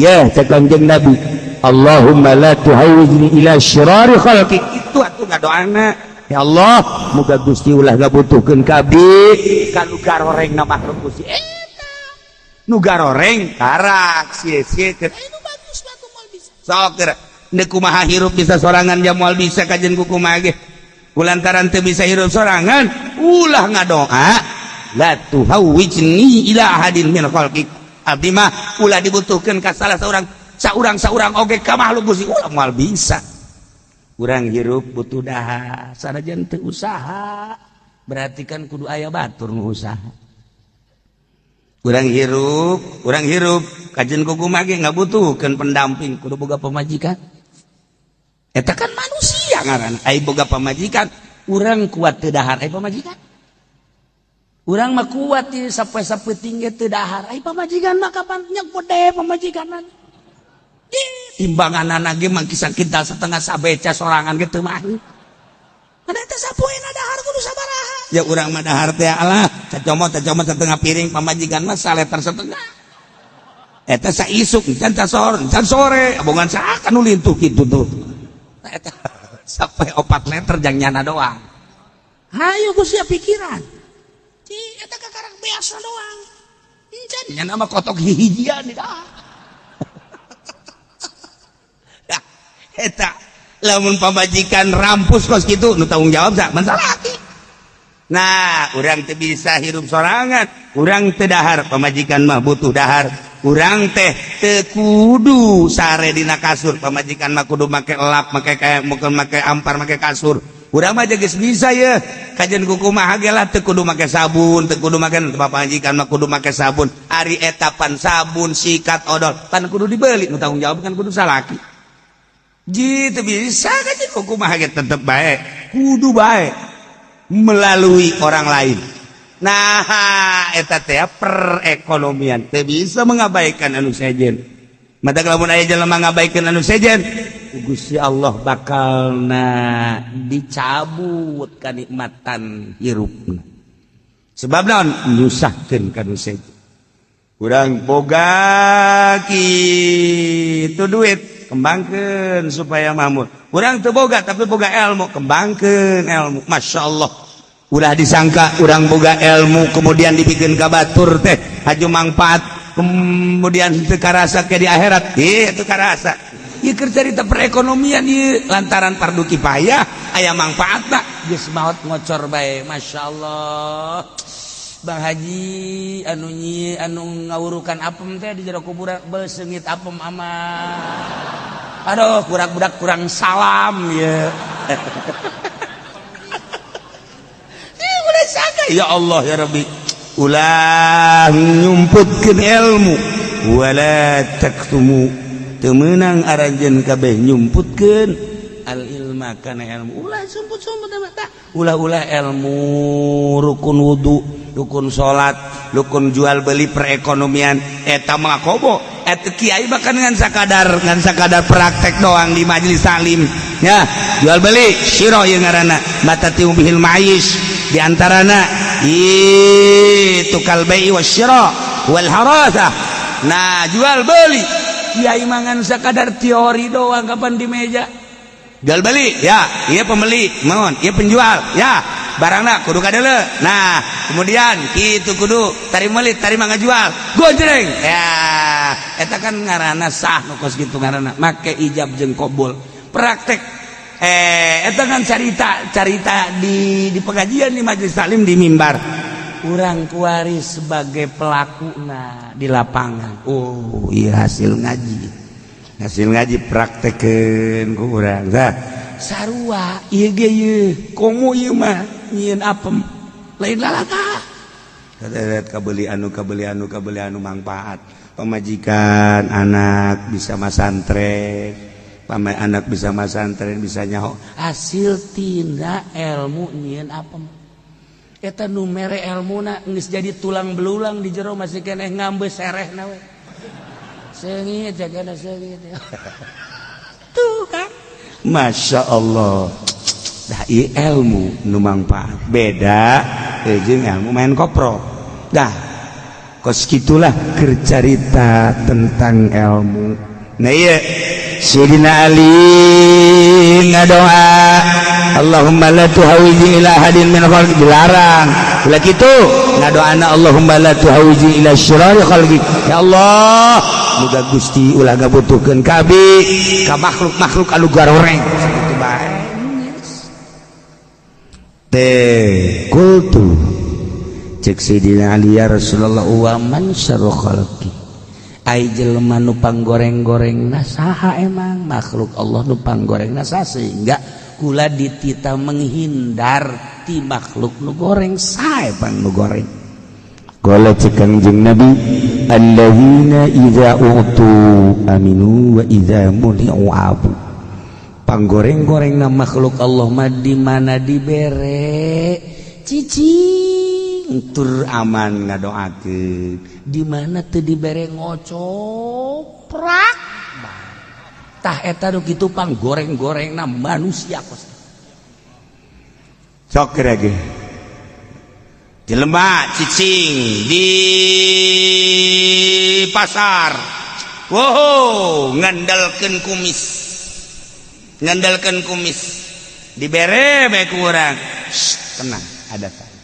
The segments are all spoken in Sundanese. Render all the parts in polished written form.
Ya, cek Kanjeng Nabi, Allahumma la tuhawwijni ila syirari khalqik. Itu atuh ngadoana, ya Allah, muga Gusti ulah ngabutuhkeun ka abdi ka nu garoreng na makhluk Gusti. Eta nu garoreng karak sia-sia. Nu bagus mah moal bisa. Sok geura deuk kumaha hirup bisa sorangan, jam moal bisa kajen ku kumaha ge. Kulantaran teu bisa hirup sorangan, ulah ngadoa la tuhawwijni ila ahadin min khalqik. Abdi mah ulah dibutuhkeun ka salah seorang saurang saurang oge ka makhluk Gusti, ulah, moal bisa. Urang hirup butuh dahar, sanajan teu usaha, berarti kan kudu aya batur nu usaha. Urang hirup, urang hirup kajen kumaha ge ngabutuhkeun pendamping, kudu boga pamajikan. Eta kan manusia ngaran. Ai boga pamajikan, urang kuat teu dahar, ai pamajikan urang mah kuat di sapoe-sapoe tinggi teu dahar, ai pamajikan mah kapan nyebut deh pamajikan. Timbangan anak ge mah kisah kita setengah sabeca sorangan ge teu mahi. Kada eta sapoena dahar kudu sabaraha? Ya urang mah dahar teh alah cacomot cacomot setengah piring, pamajikan mah saleter setengah. Eta saisuk can sore, can sore abongan saha nu lintuh kitu tuh. Eta sampai 4 liter jang nyana doang. Hayu ku siap pikiran. Ci eta kakarak biasa doang. Encan nyana mah kotok hihijian di dah. Ya, eta lamun pamajikan rampus kos kitu, nu tanggung jawab sak salaki. Nah, urang teu bisa hirup sorangan, urang teu dahar, pamajikan mah butuh dahar. Urang teh teu kudu sare dina kasur, pamajikan mah kudu make elap, make kayak mungkin make ampar, make kasur. Urang mah geus bisa ya, kajian kumaha ge lah teu kudu make sabun, teu kudu make, pamajikan mah kudu make sabun. Ari eta pan sabun, sikat, odol, pan kudu dibeli, nu tanggung jawab kan kudu salaki. Ji teu bisa kajian kumaha ge tetep bae, kudu bae melalui orang lain. Nah, eta teh perekonomian teu bisa mengabaikan anu sejen. Mata lamun aya jelema ngabaikan anu sejen, Gusti Allah bakalna dicabut kanikmatan hirupna. Sebab naon? Nyusahkeun ka nu sejen. Urang boga kitu duit, kembangkeun supaya makmur. Urang teu boga tapi boga ilmu, kembangkeun ilmu. Masya Allah. Ulah disangka urang boga ilmu kemudian dibikin ka batur teh haju mangfaat, kemudian teu karasa ke di akhirat. Ih, teu karasa. Ieu keur carita perekonomian ieu, lantaran fardu kifayah aya mangfaatna geus maot ngocor bae. Masya Allah. Bang Haji anu nyi anu ngawurukan apem teh di jero kuburan beseungit apem amat. Aduh, kurang budak kurang salam ya. Ya Allah ya Rabbi, ulah nyumputkeun ilmu. Wala taktumu, teu meunang aranjeun kabeh nyumputkeun al ilma kana ilmu. Ulah sumput-sumput tah, ulah-ulah ilmu rukun wudu, rukun salat, rukun jual beli, perekonomian eta mah kobo. Eta kiai bahkan ngan sakadar praktek doang di majelis taklim ya. Jual beli syiro ieu ngaranna, matati bihil ma'is, diantarana itu kal bai'i wasyira wal harasah. Nah, jual beli kiai mangan sakadar teori doang. Kapan di meja jual beli ya, iya pembeli mohon, iya penjual ya, barangna kudu kadele. Nah, kemudian kitu kudu tarima meuli, tarima ngajual, gojreng ya. Eta kan ngaranna sah nu kos kitu, ngaranna make ijab jeung qabul praktek. Eta kan carita carita di pengajian, di majelis taklim, di mimbar. Urang kuari sebagai pelaku, nah, di lapangan. Oh iya, hasil ngaji, hasil ngaji praktekeun ku urang. Nah, sarua ieu ge, ieu komo ieu mah nyieun apem lain lalaka. Kabeli anu, kabeli anu, kabeli anu manfaat pamajikan, anak bisa masantren, pamai anak bisa masantren, bisa nyaho hasil tina ilmu nyieun apem. Eta nu mere elmuna geus jadi tulang belulang di jero, masih keneh ngambe serehna we. Seungit jagana, seungit tuh kan. Masya Allah. Dah, ieu ilmu nu mangfaat beda jeung ilmu main koprok. Dah. Kos gitulah kercarita tentang ilmu. Nah, iya, Sayyidina Ali ngadoa, "Allahumma la tuhawiji ila ahadin min khalqi." Dilarang ulah kitu ngadoana, "Allahumma la tuhawiji ila syirari khalqi." Ya Allah, muga Gusti ulah ngabutuhkeun kabi ka makhluk-makhluk anu garoreng sakitu bae teh. Qultu, cek Sayyidina Ali, "Ya Rasulullah, wa man syarru khalqi?" Ai jelema nu panggoreng-gorengna saha emang? Makhluk Allah nu panggorengna saha sehingga kula ditita menghindar ti makhluk nu goreng? Saha pang nu goreng? Qala, cek Kangjeng Nabi, "Alladzina idza utu aminu wa idza muni'u abu." Panggoreng-gorengna makhluk Allah mah di mana dibere cicing tur aman ngadoakeun, di mana teu dibere ngocoprak. Tah, eta nu kitu pang goreng-gorengna manusia. Kos sok kira ge jelema cicing di pasar, wow, ngandalkeun kumis, ngandalkeun kumis, dibere bae ku urang, "Tenang, ada saya,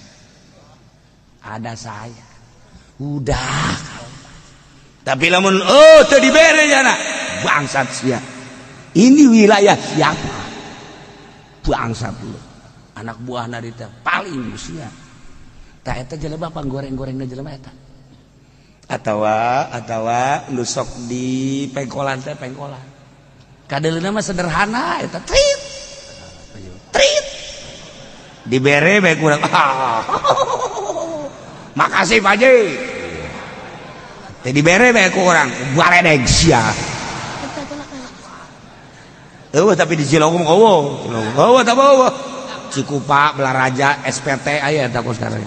ada saya." Udah. Tapi lamun, oh, teu dibere jana, "Bangsat sia, ini wilayah siapa? Bangsat lu, anak buah narita paling sia." Tah, eta jelema panggoreng-gorengna jelema eta. Atawa atawa nu sok di pengkolan teh, pengkolan kadeuleuna mah sederhana eta, trit trit, dibere bae kurang, "Ah, makasih, Pak Haji." Teh dibere bae ku urang, "Baledeg sia." Eueuh, tapi di Cilongok eueuh, eueuh tah, eueuh. Cikupa, Balaraja, SPT aya eta ku sekarang.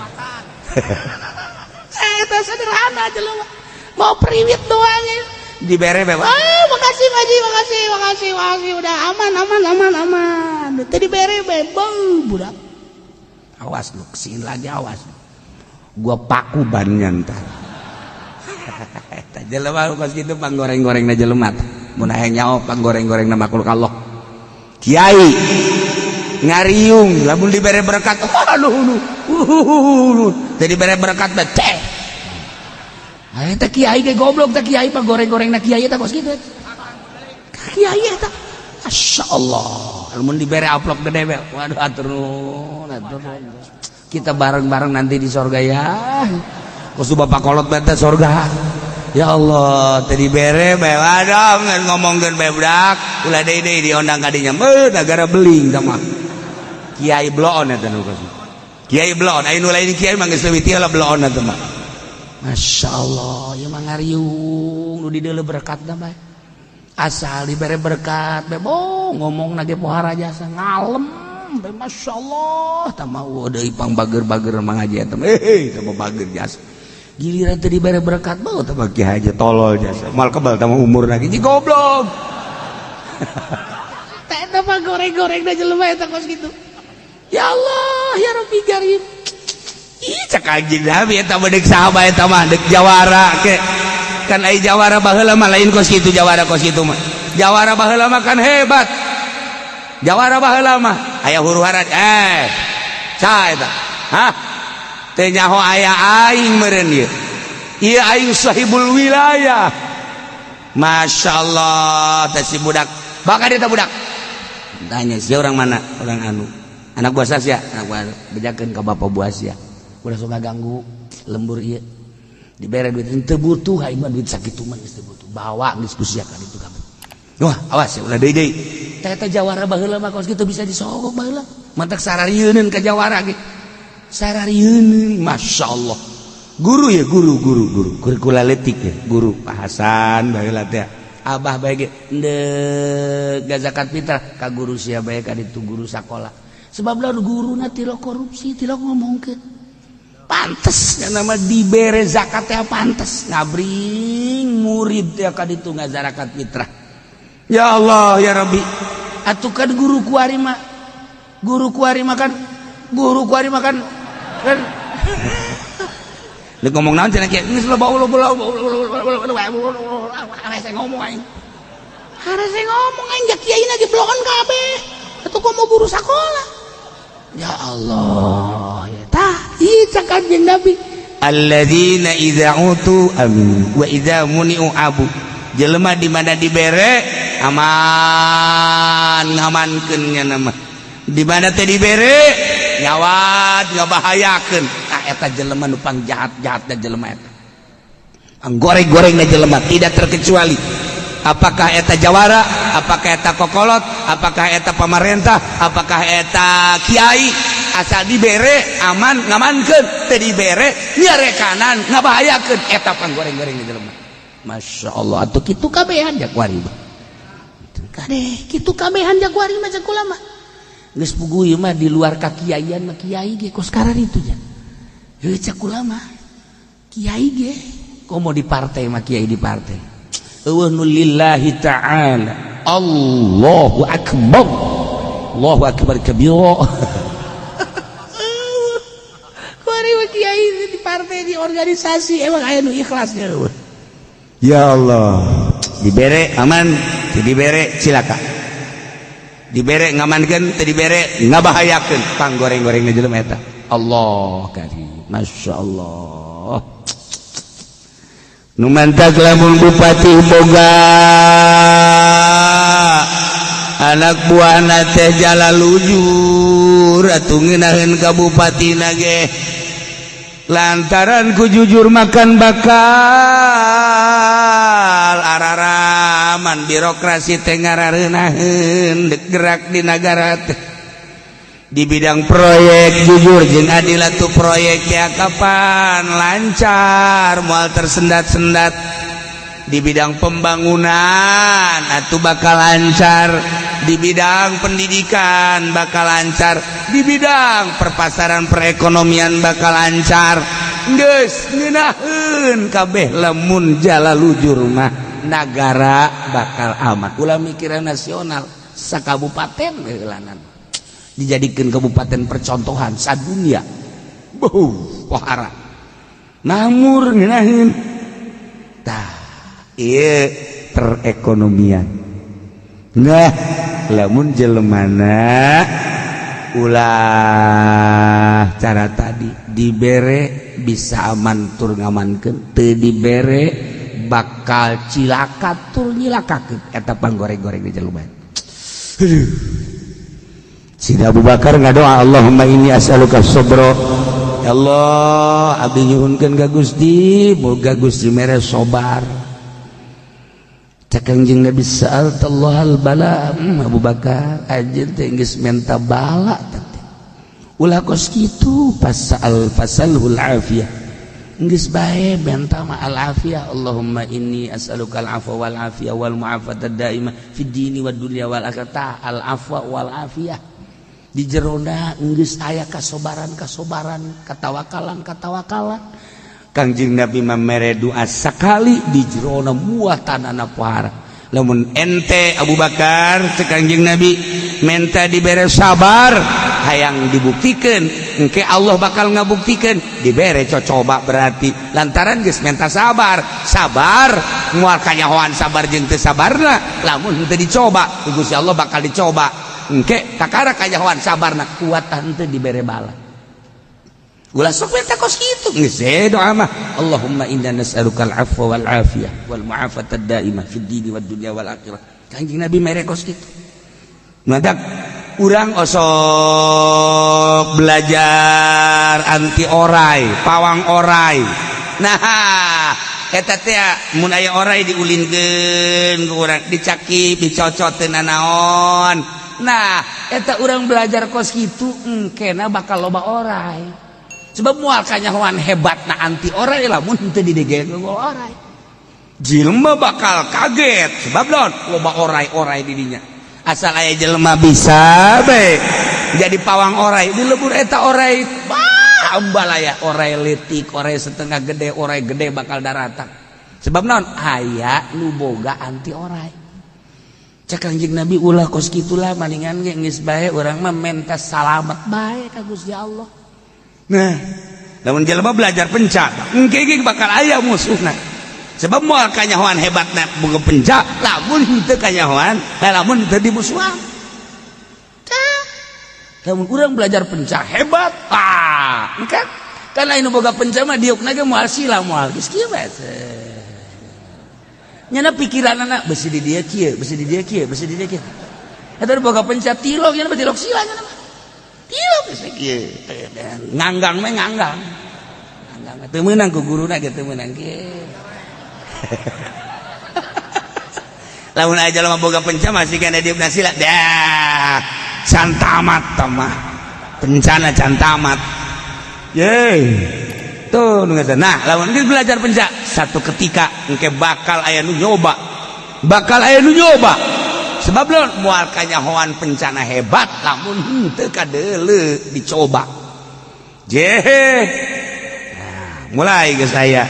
Eta sederhana jelema. Mau priwit doang ya. Dibere bae, "Ah, makasih, Pak Haji, makasih, makasih, makasih, udah aman, aman, aman, aman." Teu dibere bae, beuh, budak. "Awas lu kesini lagi, awas. Gua paku bannya ntar." Eta jelema kos kitu panggoreng-gorengna jelema. Mun hayang nyaho panggoreng-gorengna makhluk Allah. Kiai ngariung lamun dibere berkat, aduh, aduh, teu dibere berkat teh teh. Eta kiai ge goblok teh, kiai panggoreng-gorengna kiai eta kos kitu. Kiai eta Masya Allah, lamun dibere amplop gede be, "Waduh, atur nuhun, atur nuhun. Kita bareng-bareng nanti di sorga ya." Kos bapak kolot bete sorga. Ya Allah, tadi bere bae, waduh, ngomongkeun bae, "Budak, ulah deui deui diondang ka dinya." Beuh, gara beling tah mah. Kiai bloon eta nu kos. Kiai bloon, aya nu lain kiai mah geus leuwih ti heula bloon eta mah. Masya Allah, ieu mah ngariung nu dideuleu berkatna bae. Asal dibere berkat bae, oh, ngomong ge pohara jasa ngalem bae, Masya Allah, tah mah deui pang bager-bager mangaji eta mah. Eh, tah mah bager jasa. Giliran teu dibere berkat bau tah mah kiai aja tolol jasa. Moal kebal tah mah umur lagi goblok. Tah, eta mah goreng-goreng da jelema eta kos kitu. Ya Allah, ya Rabbi Karim. Ih, cek Kanjeng Nabi eta mah deuk sahabat eta mah deuk jawara ke. Kan ai jawara baheula mah lain kos kitu, jawara kos kitu mah. Jawara baheula mah kan hebat. Jawara baheula mah aya huru hara, eh, saha eta? Hah? Teu nyaho aya aing meureun ieu. Ieu aing sahibul wilayah. Masya Allah, teh si budak. Bakal dia budak. Tanya, si orang mana? Orang anu. Anak buah sia, anak buah, bejakeun ka bapak buah sia. Udah suka ganggu lembur ieu. Dibere duit teu butuh aing mah, duit sakitu mah geus teu butuh. Bawa geus ku sia ka ditu kabeh. Wah, awas ya, ulah deui deui. Teh eta jawara baheula mah kos kitu bisa disogok baheula. Mantak sararieun ka jawara ge. Sararieun, Masya Allah. Guru ya, guru, guru, guru. Kurikulum letik ya, guru Pak Hasan baheula teh. Abah bae ge endek zakat fitrah ka guru sia bae ka ditu, guru sakola. Sebab lamun guruna tilok korupsi, tilok ngomongkeun. Pantes nama dibere zakat teh, pantes ngabring murid teh ka ditu ngazarakat fitrah. Ya Allah, ya Rabbi. Atuh kan guru kuari mah, guru kuari mah kan, guru kuari mah kan kan. Dia ngomong naon cenah kieu, geus loba loba hese ngomong aing. Harese ngomong aing, ja kiai ge bloon kabeh. Atuh komo guru sakola. Ya Allah, ya tah, ieu cak Kanjeng Nabi. Alladzina idza utu amin wa idza muni'u abu. Jelema di mana dibere aman, ngamankeun nya nama. Di mana teh dibere nyawat ngabahayakeun. Tah, eta jelema nu pangjahat-jahatna, jelema eta. Goreng-gorengna jelema tidak terkecuali apakah eta jawara, apakah eta kokolot, apakah eta pamarentah, apakah eta kiai, asal dibere aman ngamankeun, teu dibere nyarekanan ngabahayakeun, eta panggoreng-goreng jelema. Masya Allah, atuh kitu kabehan jakwari mah. Kade kitu kabehan jakwari mah, cek kula mah. Geus puguh ieu mah di luar kakiaian mah, kiai ge kos itu nya. Heuh, cek kula mah. Kiai ge komo di partai mah, kiai di partai. Eueuh nu lillahi ta'ala. Allahu akbar. Allahu akbar kabira. Kuari mah kiai di partai, di organisasi, emang aya nu ikhlas nya eueuh. Ya Allah, dibere aman, teu dibere cilaka. Dibere ngamankeun, teu dibere ngabahayakeun, panggoreng-gorengna jelema eta. Allah karim, Masya Allah. Nu mantak lamun bupati boga anak buahna teh jala lujur, atuh ngeunaheun ka bupatina ge, lantaran ku jujur makan bakal araraman birokrasi teh ngarareunaheun dek gerak di nagara teh. Di bidang proyek jujur jeung adil atuh proyek ya kapan lancar, moal tersendat-sendat. Di bidang pembangunan atuh bakal lancar, di bidang pendidikan bakal lancar, di bidang perpasaran perekonomian bakal lancar. Geus ngeunaheun kabeh lamun jala lujur mah, nagara bakal aman. Ulah mikiran nasional, sakabupaten heulanan dijadikan kabupaten percontohan sadunia. Buh, pohara namur ngeunaheun. Tah, ieu perekonomian. Nah, lamun jelemana ulah cara tadi, dibere bisa aman tur ngamankeun, teu dibere bakal cilaka tur nyilakakeun, eta panggoreng-goreng di jelema. Aduh. Sida Abu Bakar ngadoa, "Allahumma inni as'aluka sabra." Ya Allah, abdi nyuhunkeun ka Gusti, moga Gusti mere sabar. Cek Kangjeng Nabi, "Sa'altallah bala." Abu Bakar, anjeun teh geus menta bala teh. Ulah kos kitu, fasal fasalhul afiyah. Geus bae menta ma al afiyah. "Allahumma inni as'aluka al afwa wal afiyah wal mu'afata daimah fid dini wad dunya wal akhirah." Al afwa wal afiyah. Di jerona geus aya kasobaran kasobaran, katawakalan katawakalan. Kangjeng Nabi mere doa sakali di jerona muatan pohara. "Lamun ente Abu Bakar," cek Kangjeng Nabi, "menta dibere sabar, hayang dibuktikan, engke Allah bakal ngabuktikan." Dibere cocoba berarti lantaran geus menta sabar. Sabar moal kanyahoan sabar jeung teu sabarna lamun henteu dicoba. Ku Gusti Allah bakal dicoba, engke kakara kanyahoan sabarna kuat henteu dibere bala. Ulah sok minta kos kitu, geus doa mah, "Allahumma inna nas'aluka al-afwa wal afiyah wal mu'afata daimah fid dini wad dunya wal akhirah." Kanjeng Nabi mere kos kitu. Madak urang osok belajar anti orai, pawang orai. Nah, eta teh mun aya orai diulinkeun ku urang, dicakip, dicocot teu nanaon. Nah, eta urang belajar kos kitu, engkena bakal loba orai. Sebab moal kanyahoan hebat na anti orai lamun teu didegel orai. Jelema bakal kaget sebab don loba orai-orai di dinya. Asal aya jelema bisa bae jadi pawang orai, dilebur eta orai, wah, ambalaya orai leutik, orai setengah gede, orai gede bakal daratan. Sebab naon? Aya nu boga anti orai. Cek Kanjeng Nabi, ulah kos kitulah, maningan ge geus bae urang mah menta salamet bae ka Gusti Allah. Nah, Lamun jelema belajar penca, engke ge bakal aya musuhna. Sebab moal kanyahoan hebatna boga penca, lamun henteu kanyahoan, lamun teu dimusuhan. Lamun urang belajar penca hebat, ah, kan? Karena anu boga penca mah diukna ge moal sila moal geus kieu bae. Nyana pikiranana besi di dieu kieu, besi di dieu kieu, besi di dieu kieu. Eta boga penca tilok nyana tilok sila nyana mah. Tilok geus kieu. Nganggang mah nganggang. Nganggang teu meunang ku guruna ge teu meunang kieu. Lamun aja jelema boga penca masih kana diukna sila. Dah, can tamat mah. Pencana can tamat. Ye. Tuh nu. Nah, lamun geus belajar penca, satu ketika engke bakal aya nu nyoba. Bakal aya nu nyoba. Sebab lamun moal kanyahoan pencana hebat lamun henteu kadeuleu dicoba. Jehe. Nah, mulai geus aya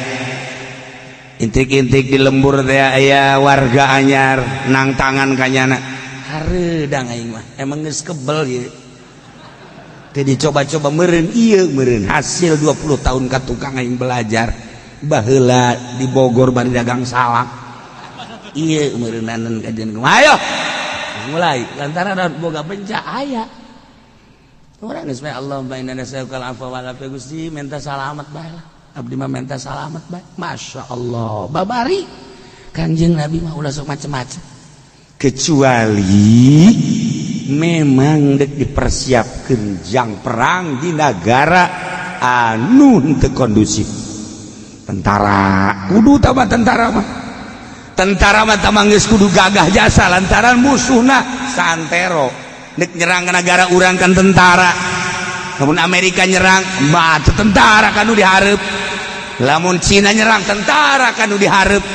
intik-intik di lembur teh aya warga anyar nang tangan kanyana. Hareudang aing mah, emang geus kebel ieu. Teu dicoba-coba meureun ieu meureun hasil 20 tahun ka tukang aing belajar. Baheula di Bogor bari dagang salak. Ieu meureunanan kajian kumaha. Ayo. Mulai lantaran boga penca aya. Urang geus bae Allahumma inna nas'aluka al-afwa wal afiyah Gusti minta salamet bae lah. Abdi mah minta salamet bae. Masya Allah. Babari Kanjeng Nabi mah ulah sok macem-macem. Kecuali memang dek dipersiapkan jang perang di negara anu henteu kondusif. Tentara kudu tambah tentara mah. Tentara mah tamang geus kudu gagah jasa lantaran musuhna saantero. Dek nyerang ke negara urang kan tentara. Lamun Amerika nyerang, mah tentara kan nu dihareup. Lamun Cina nyerang tentara kan nu dihareup.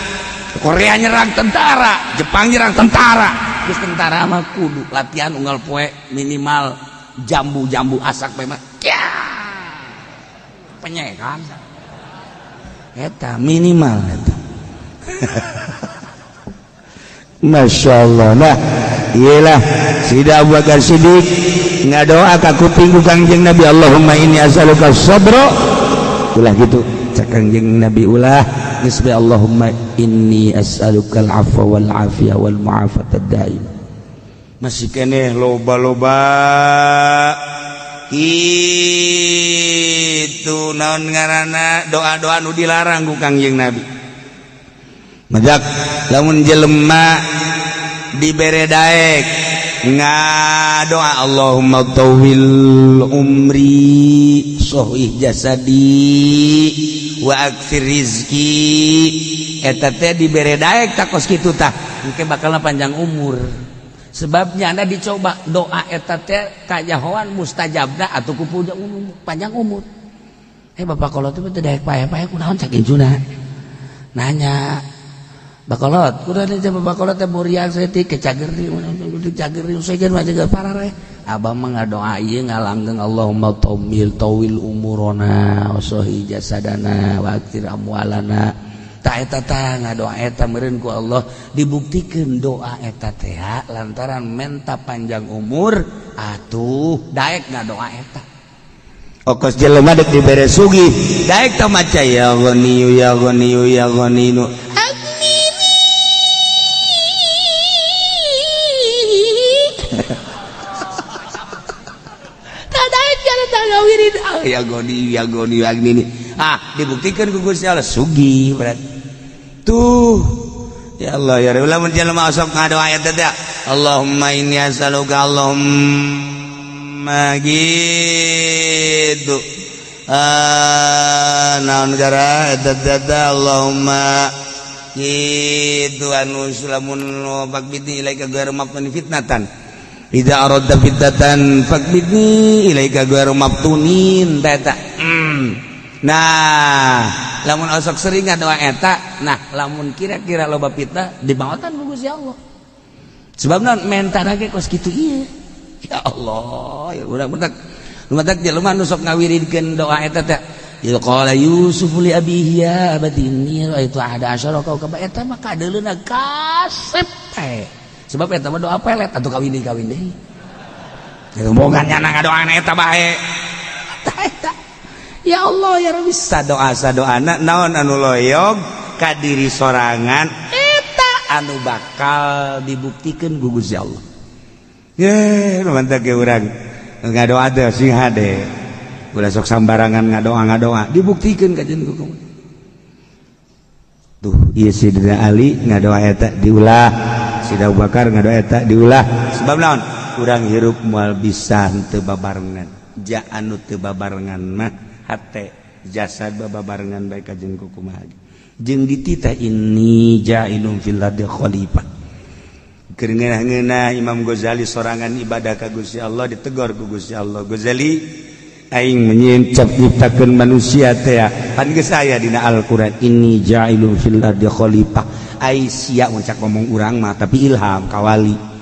Korea nyerang tentara, Jepang nyerang tentara. Terus tentara mah kudu latihan unggal poe minimal jambu-jambu asak bae mah. Ya. Penyekan. Eta minimal eta. Masya Allah. Nah, iyalah Sida Abu Bakar Siddiq ngadoa ka kuping ku Kangjeng Nabi, Allahumma inni as'aluka sabra. Ulah gitu cak Kangjeng Nabi, ulah geus bae Allahumma inni as'aluka al-afwa wal afiyah wal mu'afata daim. Masih keneh loba-loba itu naon ngaranna doa-doa nu dilarang ku Kangjeng Nabi. Majak lamun jelema dibere daek ngadoa Allahumma tawil umri sohih jasadi wa akfir rizki, eta teh dibere daek takos kitu tah engke bakalna panjang umur. Sebabnya anda dicoba doa eta teh kajahoan mustajabna atau ku panjang umur. Bapak kolot teh teu daek paeh-paeh kunaon cak injuna nanya Bakolot, kudu teh bakolot teh muriang saeutik ke cageri, cageri sejen mah jaga parareh. Abah mah ngadoa ieu ngalanggeng Allahumma tawil tawil umurona wa sahih jasadana wa aktir amwalana. Ta eta tah ngadoa eta meureun ku Allah dibuktikeun doa eta teh lantaran menta panjang umur atuh daek ngadoa eta. Okos jelema dek dibere sugih daek tah maca ya ghaniyu ya ghaniyu ya ghaniyu. Ya goni ya goni ya gini. Ah, dibuktikan ku Gusti Allah sugih berarti. Tuh. Ya Allah ya Rabbi, lamun jelema sok ngadoa eta teh Allahumma inni as'aluka Allahumma gitu. Ah, naon gara eta teh Allahumma gitu anu sulamun faqbidni ilaika ghairu maftunin fitnatan. Idza aradta fitnatan faqbidni ilaika ghairu maftunin eta. Nah, lamun osok sering ngadoa eta, nah lamun kira-kira loba fitnah dimaotan ku Gusti Allah. Sebab naon mentana ge kos kitu ieu. Ya Allah, ya urang mentak lumatak jelema nu sok ngawiridkeun doa eta teh. Idza qala Yusuf li abihi ya abati inni ra'aitu ahada asyara kaukaba, eta mah kadeuleuna kasep teh. Sebab eta mah doa pelet atuh kawin deui kawin deui. Boga nyana ngadoana eta bae. Eta. Ya Allah, ya Rabbi, sadoa sadoana naon anu loyog ka diri sorangan eta anu bakal dibuktikan ku Gusti Allah. Ye, mantap ge urang ngadoa teh sing hade. Ulah sok sambarangan ngadoa ngadoa, dibuktikan kajen ku. Tuh, ieu Sidina Ali ngadoa eta diulah, Sidina Abu Bakar ngadoa eta diulah. Sebab naon? Urang hirup moal bisa henteu babarengan. Ja anu teu babarengan mah hate jasad babarengan bae kajen ku kumaha. Jeung dititah inni ja'ilun fil ardi khalifah. Keur ngeunah-ngeunah Imam Ghazali sorangan ibadah ka Gusti Allah, ditegor ku Gusti Allah. Ghazali, aing menyiencap nyiptakeun manusia teh pan geus aya dina Al-Qur'an inni ja'ilun fil ardi khalifah. Ai sia mun cak ngomong urang mah, tapi ilham kawali.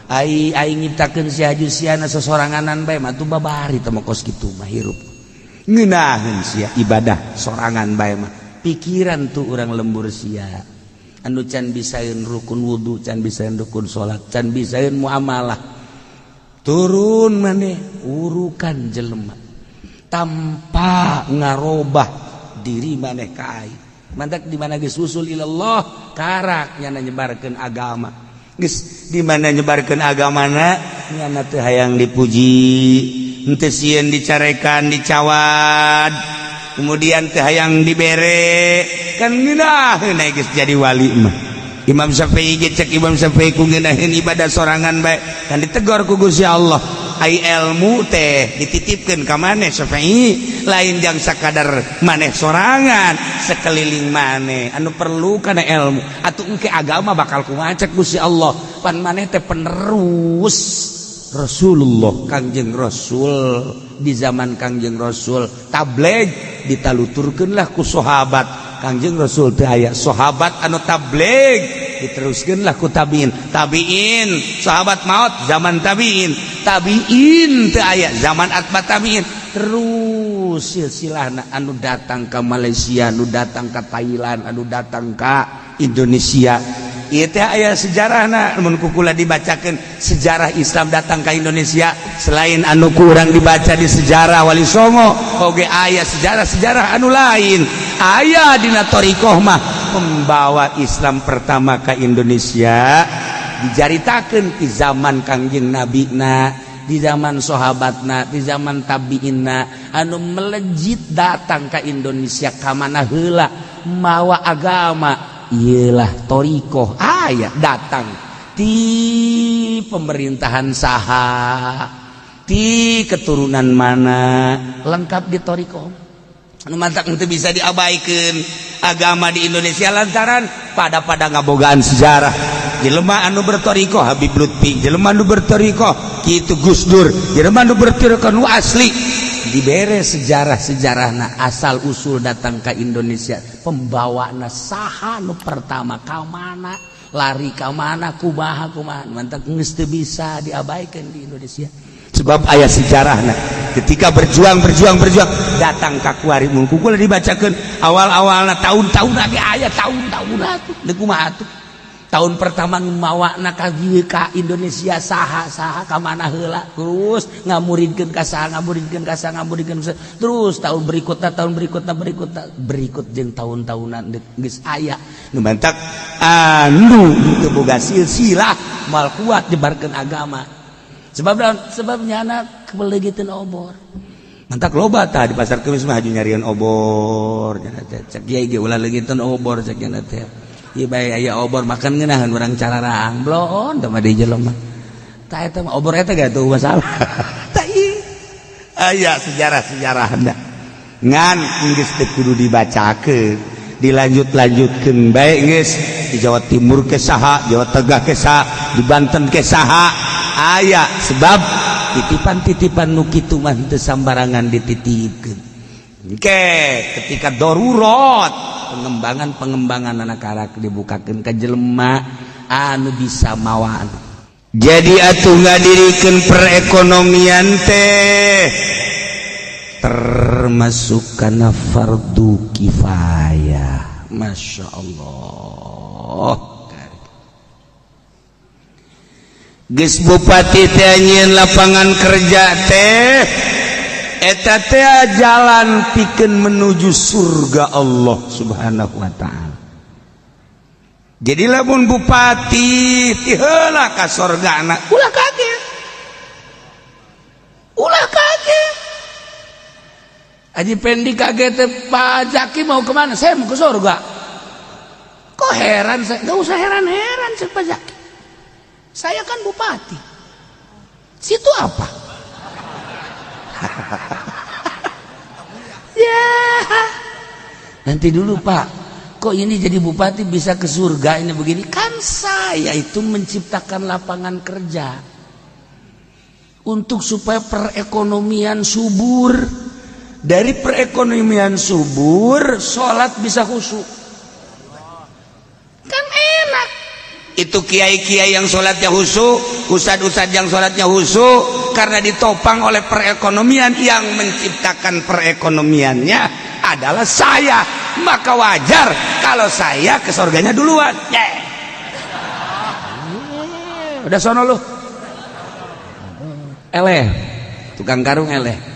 Ai aing nyiptakeun sia ju siana sesoranganan bae mah tuh babari teh kos kitu mah hirup. Ngeunaheun sia ibadah sorangan bae mah. Pikiran tuh urang lembur sia. Anu can bisaeun rukun wudu, can bisaeun rukun salat, can bisaeun muamalah. Turun maneh urukan jelema tanpa ngarobah diri maneh ka aing. Mantak di mana geus usul ilallah karak nyana nyebarkeun agama. Geus di mana nyebarkeun agamana nyana teu hayang dipuji, henteu sieun dicarekan, dicawad, kemudian teu hayang dibere, kan ngeunaheun geus jadi wali mah. Imam Syafi'i ge, cek Imam Syafi'i, ku ngeunaheun ibadah sorangan bae kan ditegor ku Gusti Allah. Ai ilmu teh dititipkeun ka maneh, Syafi'i, lain jang sakadar maneh sorangan, sekeliling maneh anu perlu kana ilmu. Atuh engke agama bakal kumaha? Cek Gusti Allah, pan maneh teh penerus Rasulullah, Kangjeng Rasul. Di zaman Kangjeng Rasul tabligh ditaluturkeunlah ku sahabat. Kangjeng Rasul teu aya, sahabat anu tabligh diteruskeunlah ku tabiin. Tabiin, sahabat maut, zaman tabiin. Tabiin teu aya, zaman atba tabiin. Terus silsilahna anu datang ke Malaysia, anu datang ke Thailand, anu datang ke Indonesia. Ieu teh aya sejarahna mun ku kula dibacakeun sejarah Islam datang ke Indonesia. Selain anu kurang dibaca di sejarah Wali Songo, oge aya sejarah-sejarah anu lain. Aya dina thoriqoh mah, pembawa Islam pertama ke Indonesia dicaritakeun di zaman Kangjeng Nabi na, di zaman sahabatna, di zaman tabiinna. Anu melejit datang ke Indonesia ka mana heula mawa agama ialah thoriqoh. Aya datang di pemerintahan saha, di keturunan mana, lengkap di thoriqoh. Anu mantak itu bisa diabaikan agama di Indonesia lantaran pada pada ngabogaan sejarah. Jelema anu berthoriqoh Habib Lutfi, jelema anu berthoriqoh kitu Gus Dur, jelema anu berthoriqoh nu asli dibere sejarah-sejarahna, asal usul datang ke Indonesia, pembawana saha nu pertama, ka mana lari, ka mana, kumaha kumaha. Mantak geus teu bisa diabaikan di Indonesia sebab aya sejarahna. Ketika berjuang berjuang berjuang datang ka kuari, mun ku kula dibacakeun awal-awalna, tahun-tahun lagi aya tahun-tahun atuh deuk kumaha atuh. Tahun pertama mawana ka dieu ka Indonesia saha, saha, ka mana heula, terus ngamuridkeun ka saha, ngamuridkeun ka saha, ngamuridkeun ka saha. Terus tahun berikutna, tahun berikutna, berikutna, berikut jeung tahun-tahunan geus aya. Nu mantak anu teu boga silsilah moal kuat nyebarkeun agama. Sebab naon? Sebab nyana kebeleugiteun obor. Mantak loba tah di pasar Kemis mah haju nyarian obor nya teh. Cek kiai ge ulah leungiteun obor, cek nya teh. Ieu bae aya obor makan ngeunaheun urang cararaang bloon teh mah di jelema. Tah eta mah obor eta ge tuh masalah. Tah ieu aya sejarah-sejarahna. Ngan geus teu kudu dibacakeun, dilanjut-lanjutkeun bae geus di Jawa Timur ke saha, Jawa Tengah ke saha, di Banten ke saha aya, sebab titipan-titipan nu kitu mah teu sambarangan dititipkeun. Oke, ketika darurat pengembangan-pengembangan anak karak dibukakeun ka jelema anu bisa mawaan. Jadi atuh ngadirikeun perekonomian teh termasuk kana fardu kifayah. Masya Allah. Geus bupati teh nyieun lapangan kerja teh. Eta teh jalan pikeun menuju surga Allah Subhanahu wa ta'ala. Jadi lamun bupati ti heula ka sorgana, ulah kaget, ulah kaget. Haji Pendi kaget, "Pak Zaki mau kemana?" "Saya mau ke surga." "Kok heran saya?" "Gak usah heran-heran," cek Pak Zaki. "Saya kan bupati. Situ apa?" Ya. "Nanti dulu, Pak. Kok ini jadi bupati bisa ke surga ini begini?" "Kan saya itu menciptakan lapangan kerja untuk supaya perekonomian subur. Dari perekonomian subur, sholat bisa khusyuk. Kan enak. Itu kiai-kiai yang sholatnya khusyuk, ustad-ustad yang sholatnya khusyuk, karena ditopang oleh perekonomian. Yang menciptakan perekonomiannya adalah saya, maka wajar kalau saya ke surganya duluan." Yeah. Udah sono lu. Eleh, tukang karung eleh.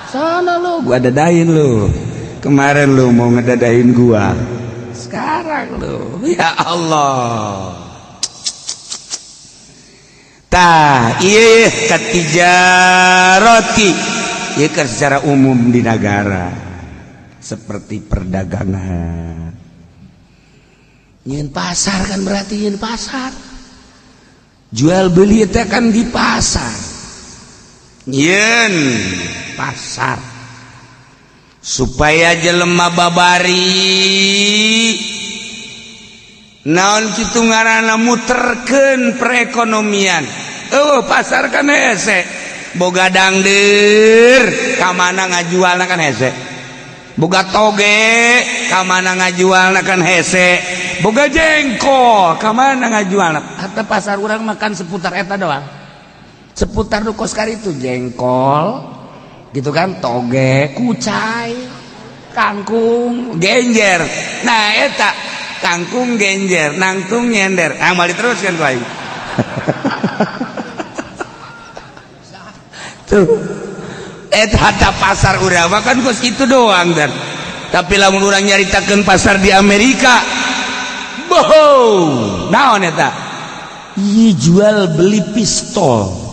Sana lu, gua dadahin lu. Kemarin lu mau ngedadahin gua. Sekarang lu, ya Allah. Tah, iya katijaroti. Ieu kan secara umum di negara seperti perdagangan. Nyieun pasar kan, berarti nyieun pasar. Jual beli teh kan di pasar. Nyieun pasar supaya jelema babari, naon kitu ngaranna, muterkeun perekonomian. Oh, pasar kan hese, boga dangder ka mana ngajualna kan hese, boga toge ka mana ngajualna kan hese, boga jengkol ka mana ngajualna. Atau pasar urang makan seputar eta doang, seputar nu kos itu jengkol gitu kan, toge, kucai, kangkung, genjer. Nah, eta kangkung, genjer, nangtung, nyender, ah, mau diteruskan ku aing tuh. Eta pasar urang kan kos itu doang. Dan tapi lamun urang nyaritakeun pasar di Amerika, bohong, naon eta? Ih, jual beli pistol,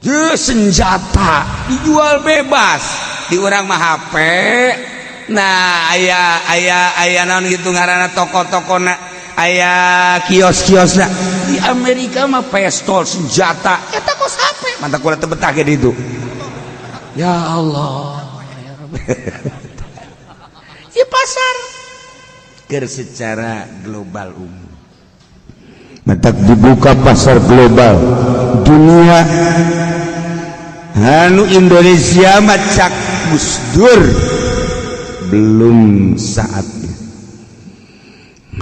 je, senjata dijual bebas. Di urang mah HP. Nah, aya aya aya naon gitu ngaranna, toko-toko na, aya kios-kios. Na, di Amerika mah pistol, senjata eta kos HP. Mantap, kula teu betah ge ditu. Ya Allah, ya Rabbi. Di pasar keur secara global umum. Matak dibuka pasar global dunia. Anu Indonesia mah cak Gus Dur belum saatnya.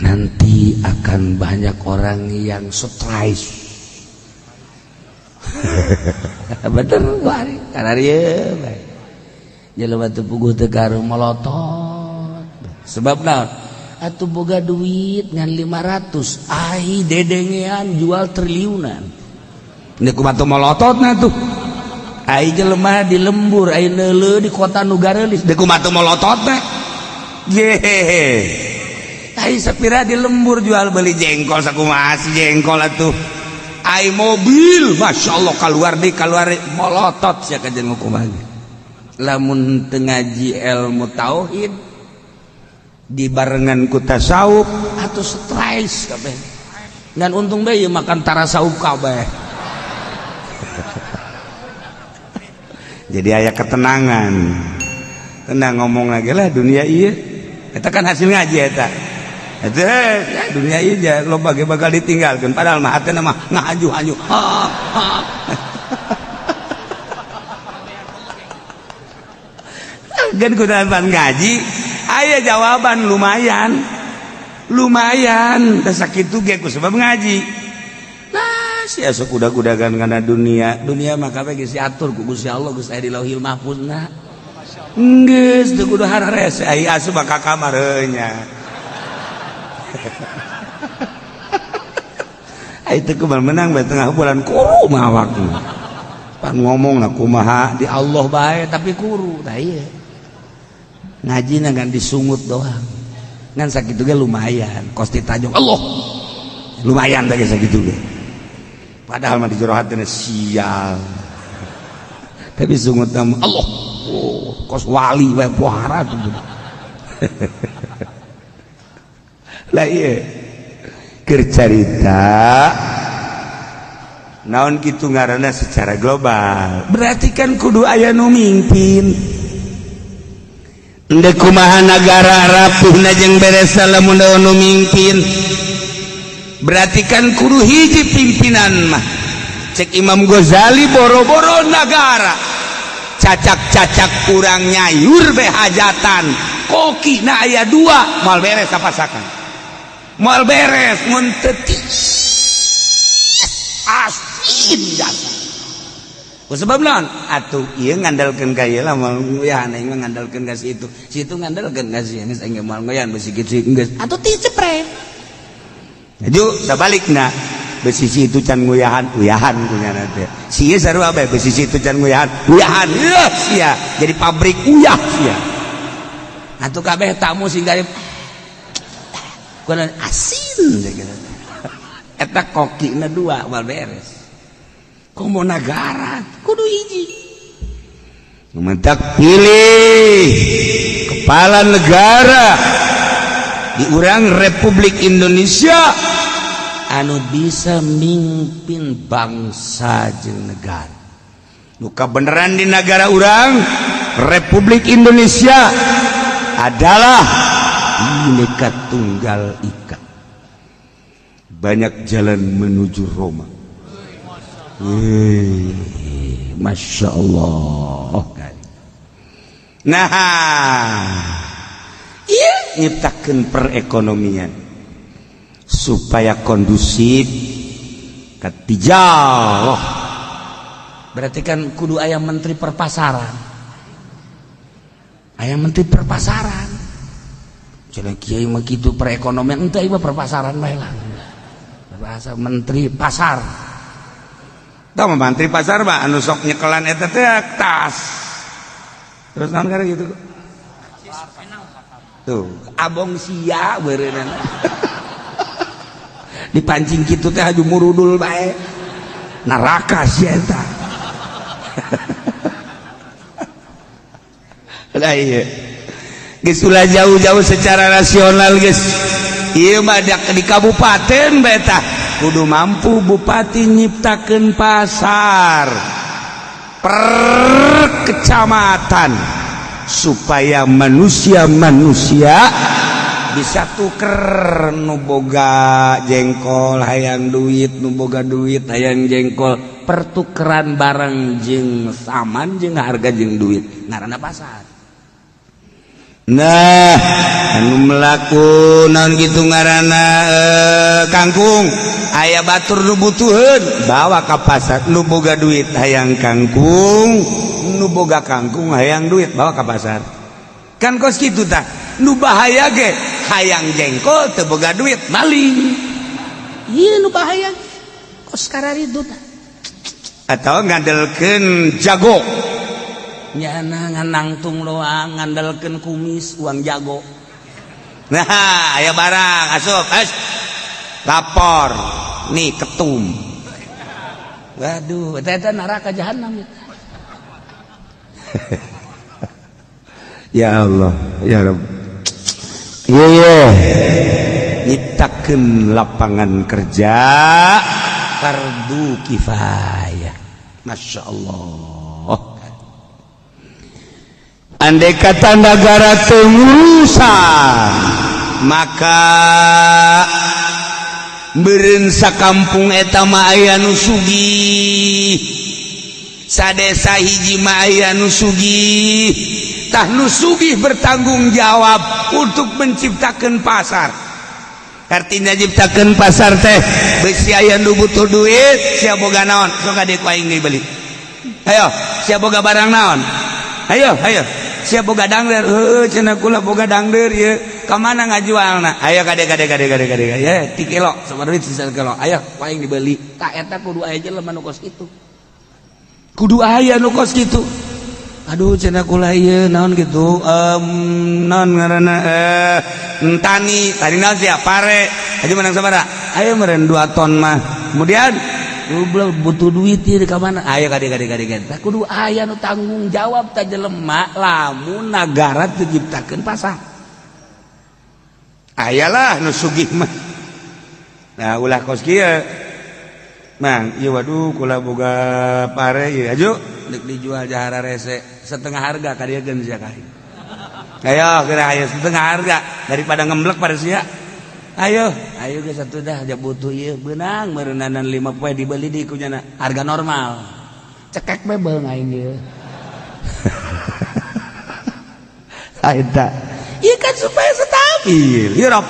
Nanti akan banyak orang yang stres. Bener bari karena ieu bae jelema teu puguh teu garuh molotot. Sebab naon atuh? Boga duit ngan 500, ai dedengean jual triliunan. Ini kumaha tuh molototna tuh? Ai jelema di lembur, ai neuleuh di kota nu gareulis, deui kumaha tuh molototna? Ye, ai sapira di lembur jual beli jengkol, sakumaha si jengkol atuh? Ai mobil, Masya Allah, keluar di keluar, molotot sia ka jeung kumaha lamun teu ngaji ilmu tauhid dibarengan ku tasawuf atau stres kabeh. Dan untung bae makan tarasaup kabeh, jadi aya ketenangan, tenang ngomong lagi lah dunia. Iya, eta kan hasil ngaji eta. Eta ya, dunia iya ja, loba ge bakal ditinggalkeun, padahal mah hatena mah ngahaju-haju. Ha ha. Kan kudapan ngaji aya jawaban lumayan lumayan, da sakitu ge ku sebab ngaji. Nah, si asup kuda-kudagan kana dunia. Dunia mah kabeh geus diatur ku Gusti Allah, geus aya di Lauhil Mahfuzna. Geus teu kudu hararese. Ai asup ka kamar heuh nya. Ai teu kumaha menang bae tengah bulan kumaha waktu. Pan ngomong na kumaha di Allah bae tapi kuru tah ieu. Ngaji ngan disungut doang. Ngan sakitu ge lumayan, kos ditajong Allah. Lumayan teh sakitu ge. Padahal mah di jero hatina sial. Tapi sungut nama Allah. Oh, kos wali wae pohara tuh. Lah ieu keur carita naon kitu ngaranna secara global. Berarti kan kudu aya nu mimpin. Endek kumaha nagara rapuhna jeung beres lamun nu mimpin. Berarti kan kudu hiji pimpinan mah. Cek Imam Ghazali boro-boro nagara. Cacak-cacak kurang nyayur be hajatan. Koki na aya dua moal beres sapasakan. Moal beres mun teu asin jasa. Sebab naon? Atuh ieu ngandalkeun ka ieu lah moal nguyahan aing mah ngandalkeun ka si itu. Si itu ngandalkeun ka si geus aing moal nguyahan besi kitu geus. Atuh ti cepret. Maju sabalikna besi si itu can nguyahan, uyahan kunyana teh. Si ieu sarua bae besi si itu can nguyahan, uyahan. Yeuh sia jadi pabrik uyah sia. Atuh kabeh tamu sing dari kunaon asin gitu. Eta kokina dua moal beres. Komo nagara kudu hiji. Mentak pilih kepala negara di urang Republik Indonesia anu bisa mimpin bangsa jeung negara. Nu kabeneran di negara urang Republik Indonesia adalah Bhinneka Tunggal Ika. Banyak jalan menuju Roma. Wih, Masya Allah. Nah, iya nyiptakan perekonomian supaya kondusif ketiga. Berarti kan kudu aya menteri perpasaran. Aya menteri perpasaran. Cenah kiai mah kitu perekonomian, ente ieu perpasaran bae lah. Bahasa menteri pasar. Tah mah menteri pasar mah anu sok nyekelan eta teh tas. Terus naon karena gitu? Tuh, abong sia beureunan. Dipancing kitu teh haju murudul bae. Neraka sia eta. Lah iya. Geus ulah jauh-jauh secara nasional geus. Ieu mah di kabupaten bae tah. Kudu mampu bupati nyiptakeun pasar per kecamatan supaya manusia-manusia bisa tuker nu boga jengkol hayang duit, nu boga duit hayang jengkol, pertukeran barang jeung saman jeung harga jeung duit ngaranna pasar. Nah, anu melaku naon gitu ngaranna kangkung aya batur nu butuheun bawa ka pasar, nu boga duit hayang kangkung, nu boga kangkung hayang duit bawa ka pasar. Kan kos kitu tah. Nu bahaya ge hayang jengkol teu boga duit maling. Ieu nu bahaya kos kararitu tah. Atau ngandelkeun jago. Nyana nganangtung doang ngandalkeun kumis uang jago. Nah, aya barang asup, es. Lapor. Nih ketum. Waduh, eta neraka jahanam. Ya Allah, ya Rabb. Iya, iya. Nyiptakeun lapangan kerja fardu kifayah. Masya Allah. Andai kata negara tengurusan maka meureun sakampung eta mah aya nu sugih, sadesa hiji mah aya nu sugih. Tah nu sugih bertanggung jawab untuk menciptakan pasar. Artinya ciptakan pasar teh besi aya nu butuh duit, sia boga naon sok ka dieu ku aing dibeli. Ayo, sia boga barang naon? Ayo, ayo. Sia boga dangder, heueuh cenah kula boga dangder ieu. Ka mana ngajualna? Ayo kade kade kade kade kade. Ya, 3 kilo, sabaraha duit sisa kilo. Ayo, ku aing dibeli. Tah eta kudu aya jelema nu kos kitu. Kudu aya nu kos kitu. Aduh, cenah kula ieu naon gitu, naon ngaranna, tani tani naon sia, pare aja menang sabaraha? Ayo meureun 2 ton mah. Kemudian goblok, butuh duit ieu ka mana? Ayo kade kade kade kade. Tah, kudu aya nu tanggung jawab ta jelema lamun nagara teu nyiptakeun pasar. Ayalah nu sugih mah. Nah, ulah kos kieu. Mang, ieu waduh, kula boga pare ieu, aju deuk dijual jahara rese setengah harga ka dieu sia ka aing. Ayo geura, ayo setengah harga daripada ngemblek pada sia. Ayo, ayo geus atuh dah, aja butuh ieu beunang meureunanan 5 poe dibeli di kunyana harga normal. Cekek bae beung aing ieu. Eta. Ieu kan supaya stabil. Ieu Rob.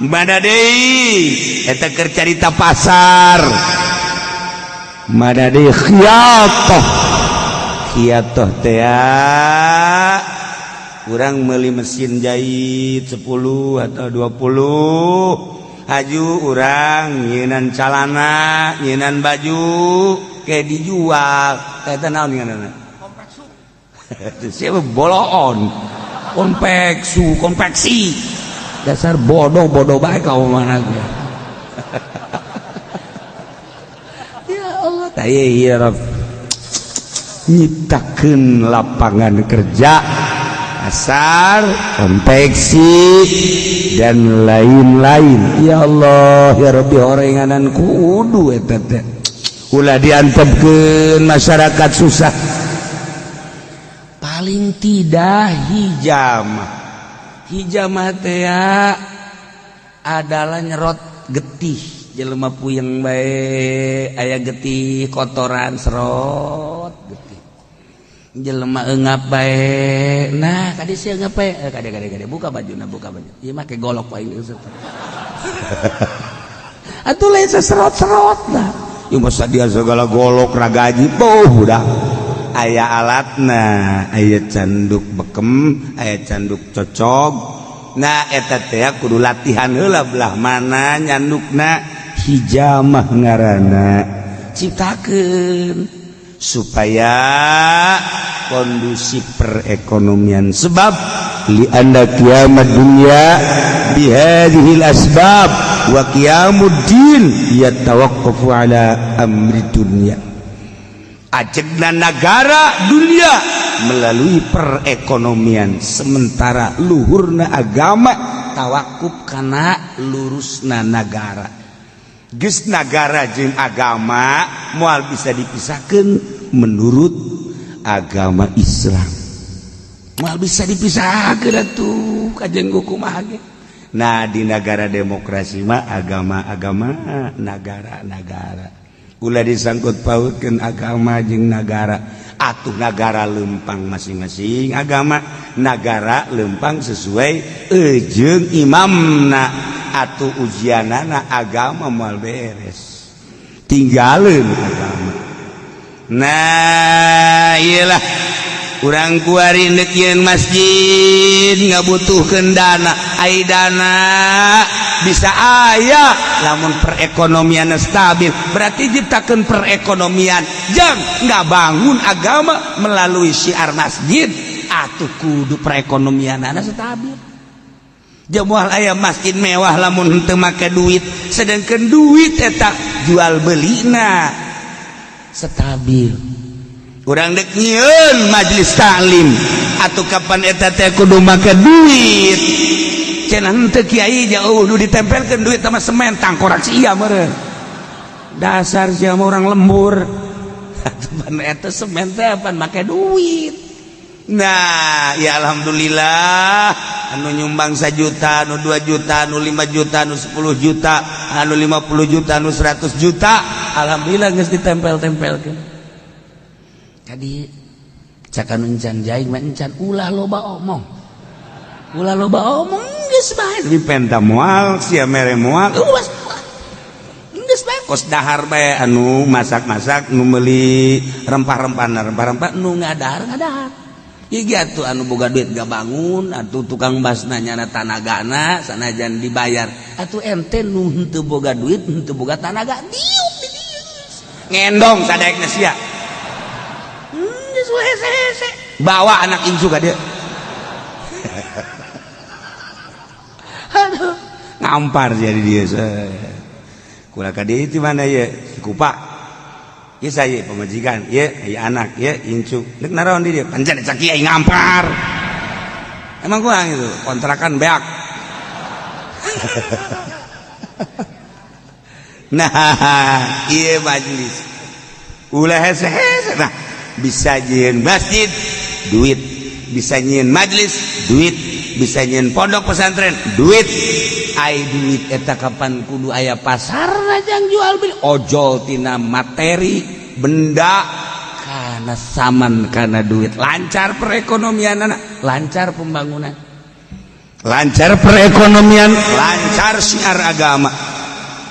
Mana deui eta keur carita pasar. Mana deui khiyatah. Khiyatah teh urang meuli mesin jahit 10 atau 20, haju urang nyieunan calana, nyieunan baju kayak dijual. Eta naon ngaranna? Siapa boloon? Konveksu, konveksi. Dasar bodoh, bodoh baik kau mana gue. Ya Allah, tah ieu Rob. Nyiptakeun lapangan kerja, pasar, konveksi dan lain-lain. Ya Allah, ya Rabbi, horenganan kudu eta teh. Ulah diantepkeun masyarakat susah. Paling tidak hijamah. Hijamah teh adalah nyerot getih jelema puyeng bae, aya getih kotoran, serot getih. Jelema eungap bae. Nah, kadi sia eungap bae. Eh, kade kade kade, buka bajuna, buka baju. Ieu mah ke golok paling. Atuh lain seserot-serot lah. Ieu masa dia segala golok ragaji, boh udah. Aya alatna, aya canduk bekem, aya canduk cocok. Nah, eta teh kudu latihan heula belah mana nyandukna, hijamah ngaranna. Ciptakeun supaya kondusif perekonomian, sebab li anda kiamat dunia bihadhil asbab wa qiyamuddin yatawaqqafu ala amri dunya. Ajegna negara dunia melalui perekonomian, sementara luhurna agama tawakuf kana lurusna negara. Geus nagara jeung agama moal bisa dipisahkan menurut agama Islam, moal bisa dipisahkan atuh kajian kumaha ge. Nah, di negara demokrasi mah agama-agama, negara-negara, ulah disangkut pautkeun agama jeung nagara. Atuh nagara lempang masing-masing agama, nagara lempang sesuai jeung imamna. Atuh ujianana agama moal beres, tinggalin agama. Nah, iyalah urang kuari ndek yeun masjid ngabutuhkeun dana. Ai dana bisa aya lamun perekonomian stabil. Berarti ciptakeun perekonomian jang nggak bangun agama melalui syiar masjid. Atuh kudu perekonomian stabil. Moal aya masjid mewah lamun henteu make duit, sedangkan duit eta jual belina stabil. Urang dek nyieun majelis taklim atau kapan eta teh kudu make duit. Cenah henteu kiai jauh nu ditempelkeun duit sama semen tangkorak sia meureun. Dasar sia mah orang lembur. Atuh eta semen teh pan make duit. Nah ya, alhamdulillah, anu nyumbang 1 juta, anu 2 juta, anu 5 juta, anu 10 juta, anu 50 juta, anu 100 juta, alhamdulillah geus ditempel-tempelkeun. Tadi cak anu encan jaing mah encan, ulah loba omong, ulah loba omong, geus bae dipenta moal sia, mere moal, uwas geus bae kos dahar bae. Anu masak-masak, nu meuli rempah-rempah, rempah-rempah, nu ngadahar ngadahar. Iya tuh, anu boga duit gak bangun atuh tukang basna nyana tanagana sanajan dibayar. Atuh ente nu henteu boga duit, henteu boga tanaga, diuk di dieu ngendong sadaekna sia. Hese-hese bawa anak incu ka dia. Aduh, ngampar jadi dia. Kula ka dieu di mana ye? Kupa. Ieu saya pamajikan, ieu aya anak, ieu incu. Deuk naraon di dieu? Pancen cak kiai ngampar. Emang kurang itu, kontrakan beak. Nah, ieu majelis. Ulah hese-hese. Nah, bisa nyieun masjid duit, bisa nyieun majelis duit, bisa nyieun pondok pesantren duit. Ai duit eta kapan kudu aya pasar jang jual beli ojol tina materi benda kana saman kana duit. Lancar perekonomian anak, lancar pembangunan, lancar perekonomian, lancar syiar agama,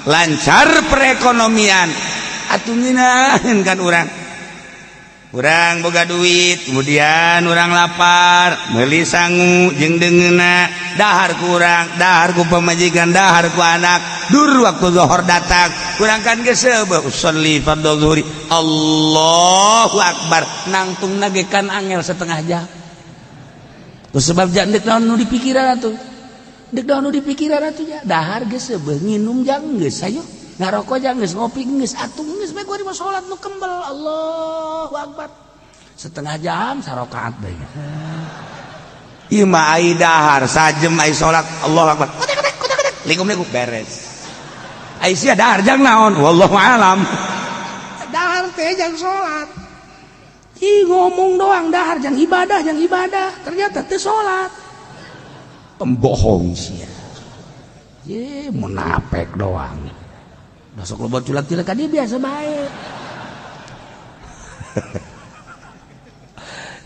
lancar perekonomian. Atuh ngeunaheun kan urang. Urang boga duit, kemudian urang lapar, meuli sangu jeung deungeunna, dahar ku urang, dahar ku pamajikan, dahar ku anak. Dur waktu zuhur datang, urang kan geus seubeuh usolli fardhu zuhri. Allahu akbar, nangtungna ge kan angel setengah jam. Terus sebab jang deuk naon nu dipikiran atuh. Deuk naon nu dipikiran atuh ya, dahar geus seubeuh, nginum jang geus hayu. Ngarokok jang geus, ngopi geus, atuh geus bae gua salat nu kembel. Allahu akbar. Setengah jam sarokaat bae. Ieu mah ai dahar sajem ai salat Allahu akbar. Kotek kotek kotek kotek. Likum-likum beres. Ai sia dahar jang naon? Wallahu alam. Dahar teh jang salat. Ih ngomong doang dahar jang ibadah, ternyata teu salat. Pembohong sia. Ye munafik doang. Besok loba culak-culak ka dia biasa bae.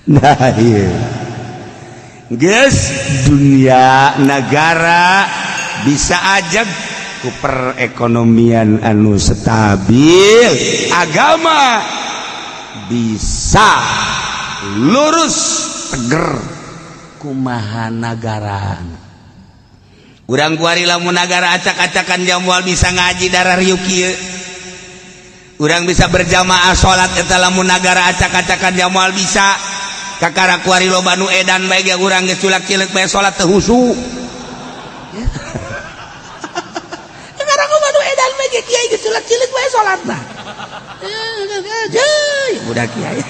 Nah iya. Geus dunia negara bisa aja ku perekonomian anu stabil, agama bisa lurus teger kumaha nagara. Urang kuari lamun nagara acak-acakan jamual bisa ngaji darah riuk kieu. Urang bisa berjamaah salat eta lamun nagara acak-acakan jamual bisa. Kakara kuari loba nu edan bae ge urang geus culak-cileuk bae salat teu husu. Kakara loba nu edan bae ge kiai geus culak-cileuk bae salatna. Budak kiai.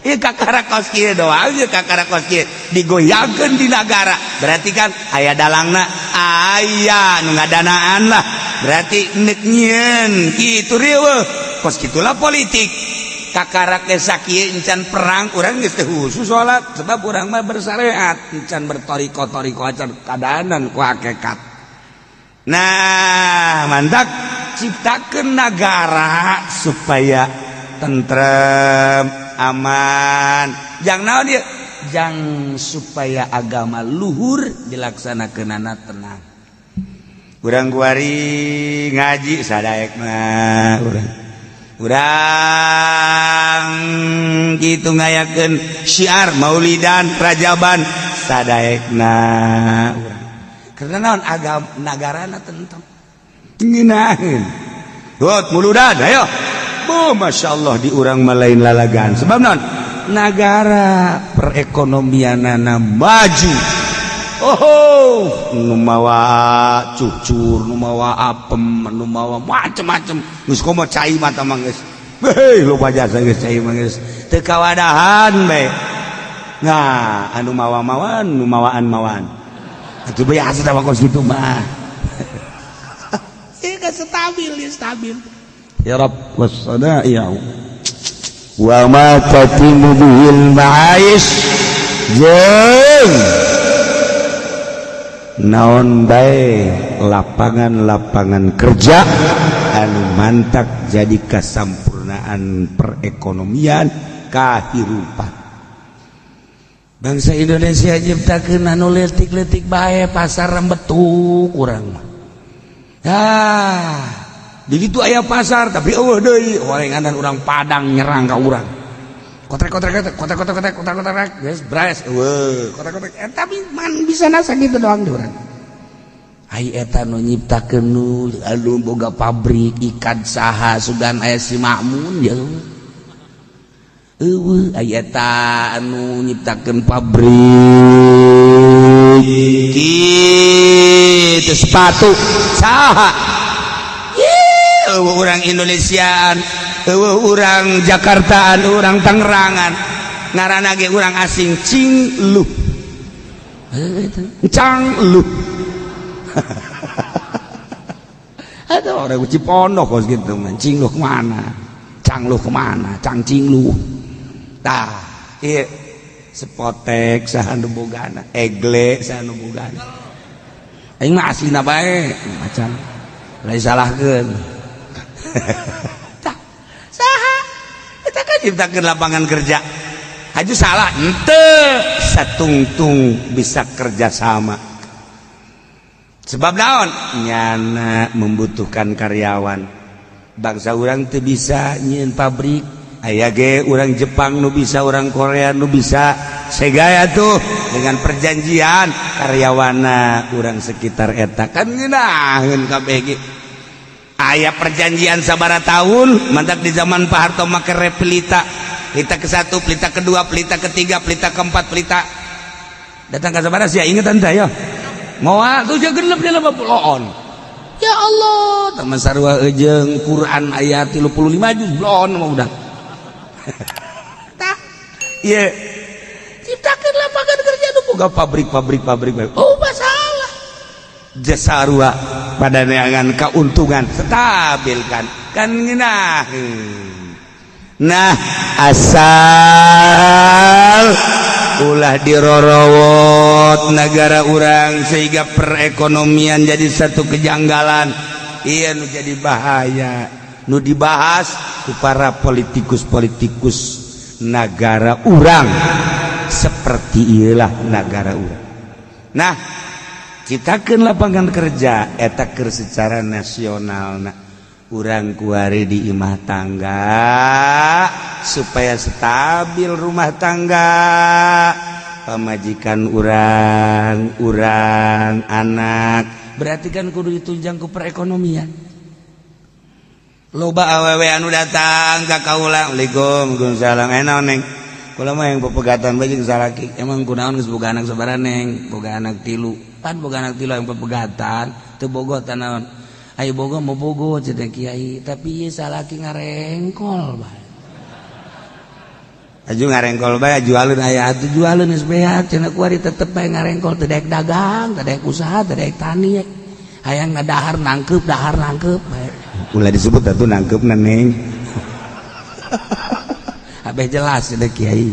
Ieu kakara kos kieu doang, ieu kakara kos kieu digoyangkeun di nagara. Berarti kan aya dalangna, aya nu ngadanaan lah. Berarti neuk nyieun kitu riweuh. Kos kitulah politik. Kakara geus sakieu encan perang urang geus teu khusus salat sebab urang mah bersyariat, encan bertoriko-toriko acan kadanan ku hakikat. Nah, mantak ciptakeun nagara supaya tentrem, aman. Jang naon ieu? Jang supaya agama luhur dilaksanakeunana tenang. Urang kuari ngaji sadaek mah urang. Urang kitu ngayakeun syiar maulidan rajaban sadaekna urang. Karena naon agama nagarana tentrem. Ngeunaheun. Hot muludan ayo. Oh, Masya Allah di urang malain lalagan sebab non nagara perekonomianana maju. Oh, nu mawa cucur, nu mawa apem, nu mawa macem-macem geus komo cai mata mah geus. Heuh, loba jasa geus cai mah geus teu kawadahan bae. Nah, anu mawa-mawan, nu mawaan-mawaan. Itu biasa tah kos kitu mah. Ieu stabil, ieu stabil. Ya Rabb was-sada'i'u wa ma tatimu bihil ma'aish jeung naon bae lapangan-lapangan kerja anu mantak jadi kasampurnaan perekonomian kahirupan bangsa Indonesia. Nyiptakeun anu leutik-leutik bae pasar betuk urang mah. Ah, di ditu aya pasar tapi eueuh deui horenganan urang Padang nyerang ka urang. Kotrek kotrek kotrek kotrek kotrek kotrek kotrek kotrek geus bres eueuh kotrek kotrek tapi man bisa nasa gitu doang di urang. Ai eta nu nyiptakeun nu anu boga pabrik ikan saha sugan aya si Makmun ya. Eueuh aya eta anu nyiptakeun pabrik kitu sepatu saha? Eueuh urang Indonesiaan, eueuh urang Jakartaan, urang Tangerangan, ngaranna ge urang asing. Cing lu cang lu. Ada orang Cipondoh kos gitu man. Cing lu kemana, cang lu kemana, cang cing lu. Tah iya sepotek saha nu bogana, egle saha nu bogana. Aing mah aslina bae macan lain salahkeun. Tah saha eta kan ciptakeun lapangan kerja? Haju salah ente satungtung bisa kerja sama. Sebab naon? Nyana membutuhkan karyawan. Bangsa urang teu bisa nyieun pabrik. Aya ge urang Jepang nu bisa, urang Korea nu bisa. Segaya tuh dengan perjanjian karyawana urang sekitar eta kan ngeunaheun kabeh ge. Aya perjanjian sabara tahun, mantak di zaman Pak Harto make Pelita. Pelita ke satu, pelita kedua, pelita ketiga, pelita keempat, pelita datang ke sabara sia inget ente ya. Moal tuh genep di bloon. Ya Allah, teman sarua jeung Quran ayat 35 juz bloon mah udah. Tah, ieu ciptakeun lapangan kerja nu boga pabrik-pabrik pabrik. Oh, masalah. Jasarua pada neangan keuntungan stabil kan kan ngeunaheun. Nah, asal ulah dirorowot negara urang sehingga perekonomian jadi satu kejanggalan. Iya nu jadi bahaya nu dibahas ku para politikus-politikus negara urang seperti iyalah negara urang. Nah, ciptakeun lapangan kerja eta keur secara nasional. Nah, urang kuari di imah tangga supaya stabil rumah tangga, pamajikan urang, urang anak, berarti kan kudu ditunjang ku perekonomian. Loba awewe anu datang ka kaula, "Assalamualaikum." "Waalaikumsalam." "Eh, naon, Neng?" "Kula mah yang pepegatan bae jeung salaki." "Emang kunaon? Geus boga anak sabaraha, Neng?" "Boga anak tilu." "Pan boga anak tilu yang pepegatan teu bogoh tah naon?" "Ayo bogo mau bogo," cenah, "kiai, tapi ieu salaki ngarengkol bae." "Aju ngarengkol bae, jualeun aya atuh, jualeun geus beak," cenah, "kuari tetep bae ngarengkol, teu daek dagang, teu daek usaha, teu daek tani, hayang ngadahar nangkeup, dahar nangkeup bae." Ulah disebut atuh nangkeupna, Neng. Abeh jelas cenah kiai.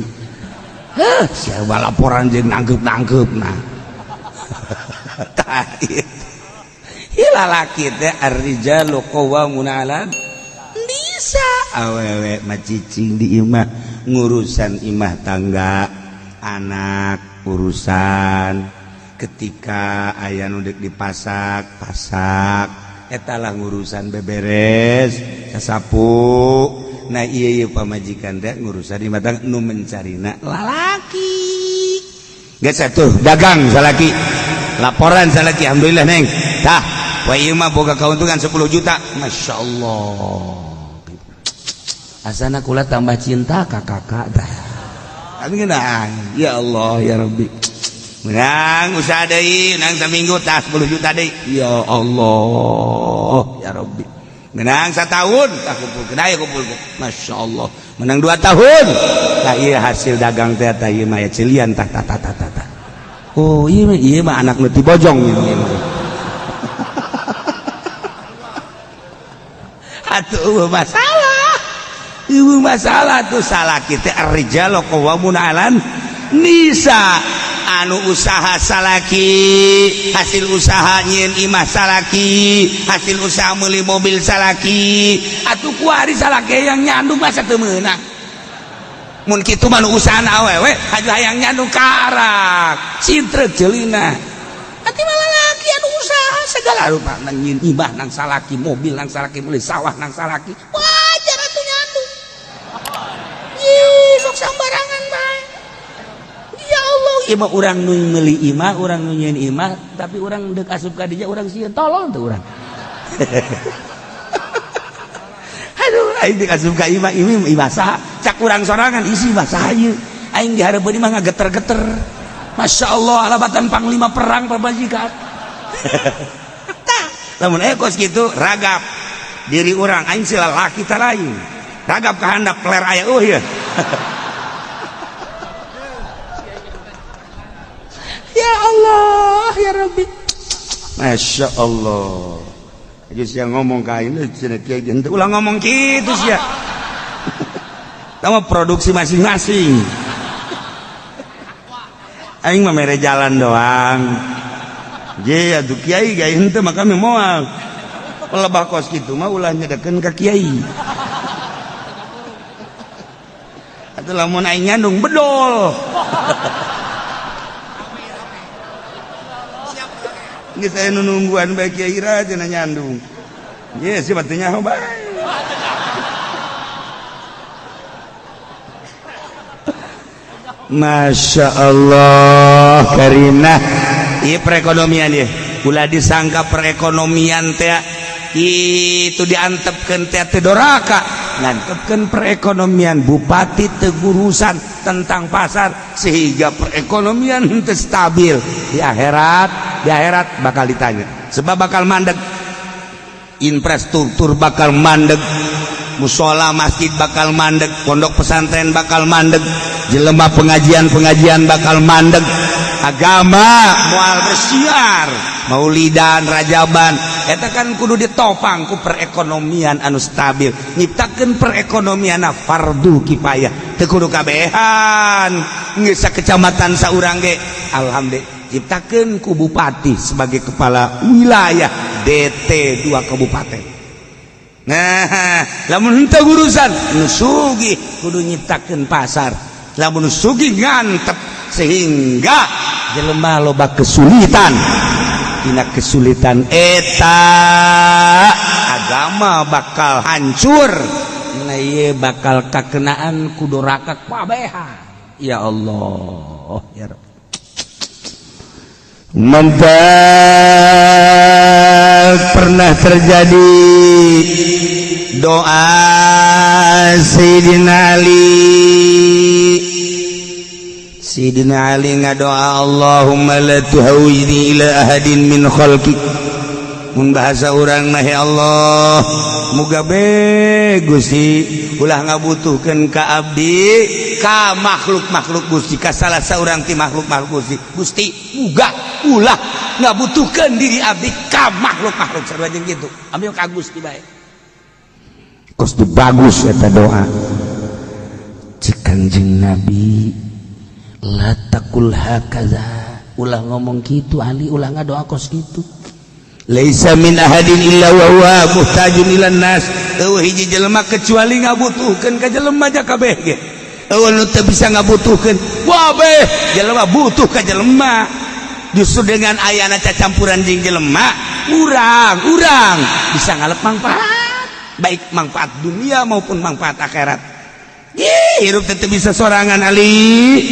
Heh, siapa laporan jeung nangkeup-nangkeupna. Tah ieu. Lalaki teh ar-rijalu qawwamuna 'alan nisa, awewe mah cicing di imah, ngurusan imah tangga, anak, urusan ketika aya nu deuk dipasak pasak, etalah ngurusan beberes sasapu. Nah, iya iya pamajikan teh ngurusan imah tangga, nu mencarina lalaki. Geus atuh dagang salaki, laporan salaki, "Alhamdulillah, Neng, tah wa ieu mah boga keuntungan 10 juta." Masya Allah, asana kula tambah cinta ka kakak tah. Tapi nah, ya Allah ya Rabbi, menang usaha deui, menang seminggu tah 10 juta deui. Ya Allah ya Rabbi, menang setahun tah kumpulkeun, aya kumpulkeun. Masya Allah, menang 2 tahun tah, ieu hasil dagang teh tah, ieu mah ya celian tah tah tah tah tah. Oh, iya mah, iya mah anak nu ti bojong ieu mah. Atuh masalah. Ieu masalah tuh salaki teh ar-rijalu qawwamuna 'alan nisa. Anu usaha salaki, hasil usaha nyieun imah salaki, hasil usaha meuli mobil salaki. Atuh kuari salaki yang nyandung masa teu meunang? Mun kitu mah nu usahana awewe haju hayang nyandung karak sintreuk ceulina. Ati malah lalaki anu usaha segala rupa, nang nyieun imah nang salaki, mobil nang salaki, meuli sawah nang salaki, wajar atuh nyandung. Ih, sok sambarangan bae. Ya Allah, ieu mah urang nu meuli imah, urang nu nyieun imah, tapi urang deuk asup ka dinya urang sieun, tolong tuh urang. Aduh, Aing dikasup ka imah, ini imah saha? Cak urang sorangan, isi imah saha ieu? Aing dihareupeun imah ngageter-geter. Masya Allah, alabatan panglima perang pamajikan. Tah, lamun aya kos kitu ragap diri urang, aing si lalaki ta lain. Ragap ka handap peler aya eueuh ya. Ya Allah, ya Rabbi. Masya Allah. Aja sia ngomong ka aing cenah kiai henteu ulah ngomong kitu sia. Tama produksi masing-masing. Aing mah mere jalan doang. Je atuh kiai gae henteu mah kami moal. Lebah kos kitu mah ulah nyedekeun ka kiai. Atuh lamun aing nyandung bedol. Geus aya nu nungguan bae kiai ra cenah nyandung. Ye si batu nyaho bae. Masya Allah karimna. Ieu perekonomian ieu. Ulah disangka perekonomian teh itu diantepkeun teh teu doraka. Ngantepkeun perekonomian bupati teu gurusan tentang pasar sehingga perekonomian henteu stabil. Di akhirat bakal ditanya. Sebab bakal mandeg. Infrastruktur bakal mandeg, mushola masjid bakal mandeg, pondok pesantren bakal mandeg, jelema pengajian-pengajian bakal mandeg, agama moal bersiar, maulidan, rajaban, eta kan kudu ditopang ku perekonomian anu stabil, nyiptakeun perekonomian fardu kifayah, teu kudu kabehan, geus sakecamatan saurang ge, alhamdulillah ciptakeun ku bupati sebagai kepala wilayah DT 2 kabupaten. Nah, lamun henteu urusan nu sugih kudu nyiptakeun pasar, lamun nu sugih ngantep sehingga jelema loba kesulitan. Dina kesulitan eta agama bakal hancur, nah ieu bakal kakenaan ku doraka kabehan. Ya Allah, ya Rabb. Mentak pernah terjadi doa Sayyidina Ali. Sayyidina Ali ngadoa, Allahumma la tuhawini ila ahadin min khalqik. Mun bahasa urang mah, ya Allah, muga be Gusti ulah ngabutuhkeun ka abdi ka makhluk-makhluk Gusti, ka salah saurang ti makhluk-makhluk Gusti. Gusti muga ulah ngabutuhkeun diri abdi ka makhluk-makhluk, sarua jeung kitu. Ambil ka Gusti bae. Kos bagus eta doa. Cek Kanjeng Nabi, la taqul hakaza, ulah ngomong kitu Ali, ulah ngadoa kos kitu. Laisa min ahadin illa wa huwa muhtajun ilan nas. Eueuh hiji jelema kecuali ngabutuhkeun ka jelema ja kabeh ge. Eueuh nu teu bisa ngabutuhkeun, wabeh jelema butuh ka jelema. Justru dengan ayana cacampuran jeung jelema, urang bisa ngalep manfaat, baik manfaat dunia maupun manfaat akhirat. Ih, hirup teu bisa sorangan Ali.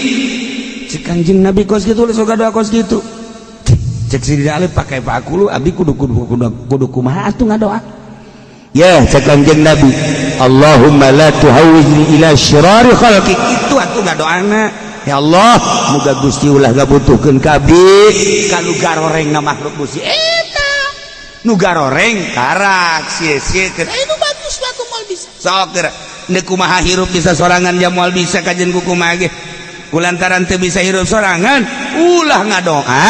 Cek Kanjeng Nabi kos kitu, sok doa kos kitu. Cek Sayyidina Ali pakai pakulu abdi kudu kudu kudu kudu kumaha atuh ngadoa. Ya cek Kanjeng Nabi, Allahumma la tuhawwijni ila syirari khalqik. Itu atuh ngadoana. Ya Allah, muga Gusti ulah ngabutuhkeun ka abdi ka nu garoreng na makhluk Gusti. Eta nu garoreng karak sia-siakeun. Eh nu bagus mah moal bisa. Sok geura neuk kumaha hirup bisa sorangan ja moal bisa kajen ku kumaha ge. Kulantaran teu bisa hirup sorangan, ulah ngadoa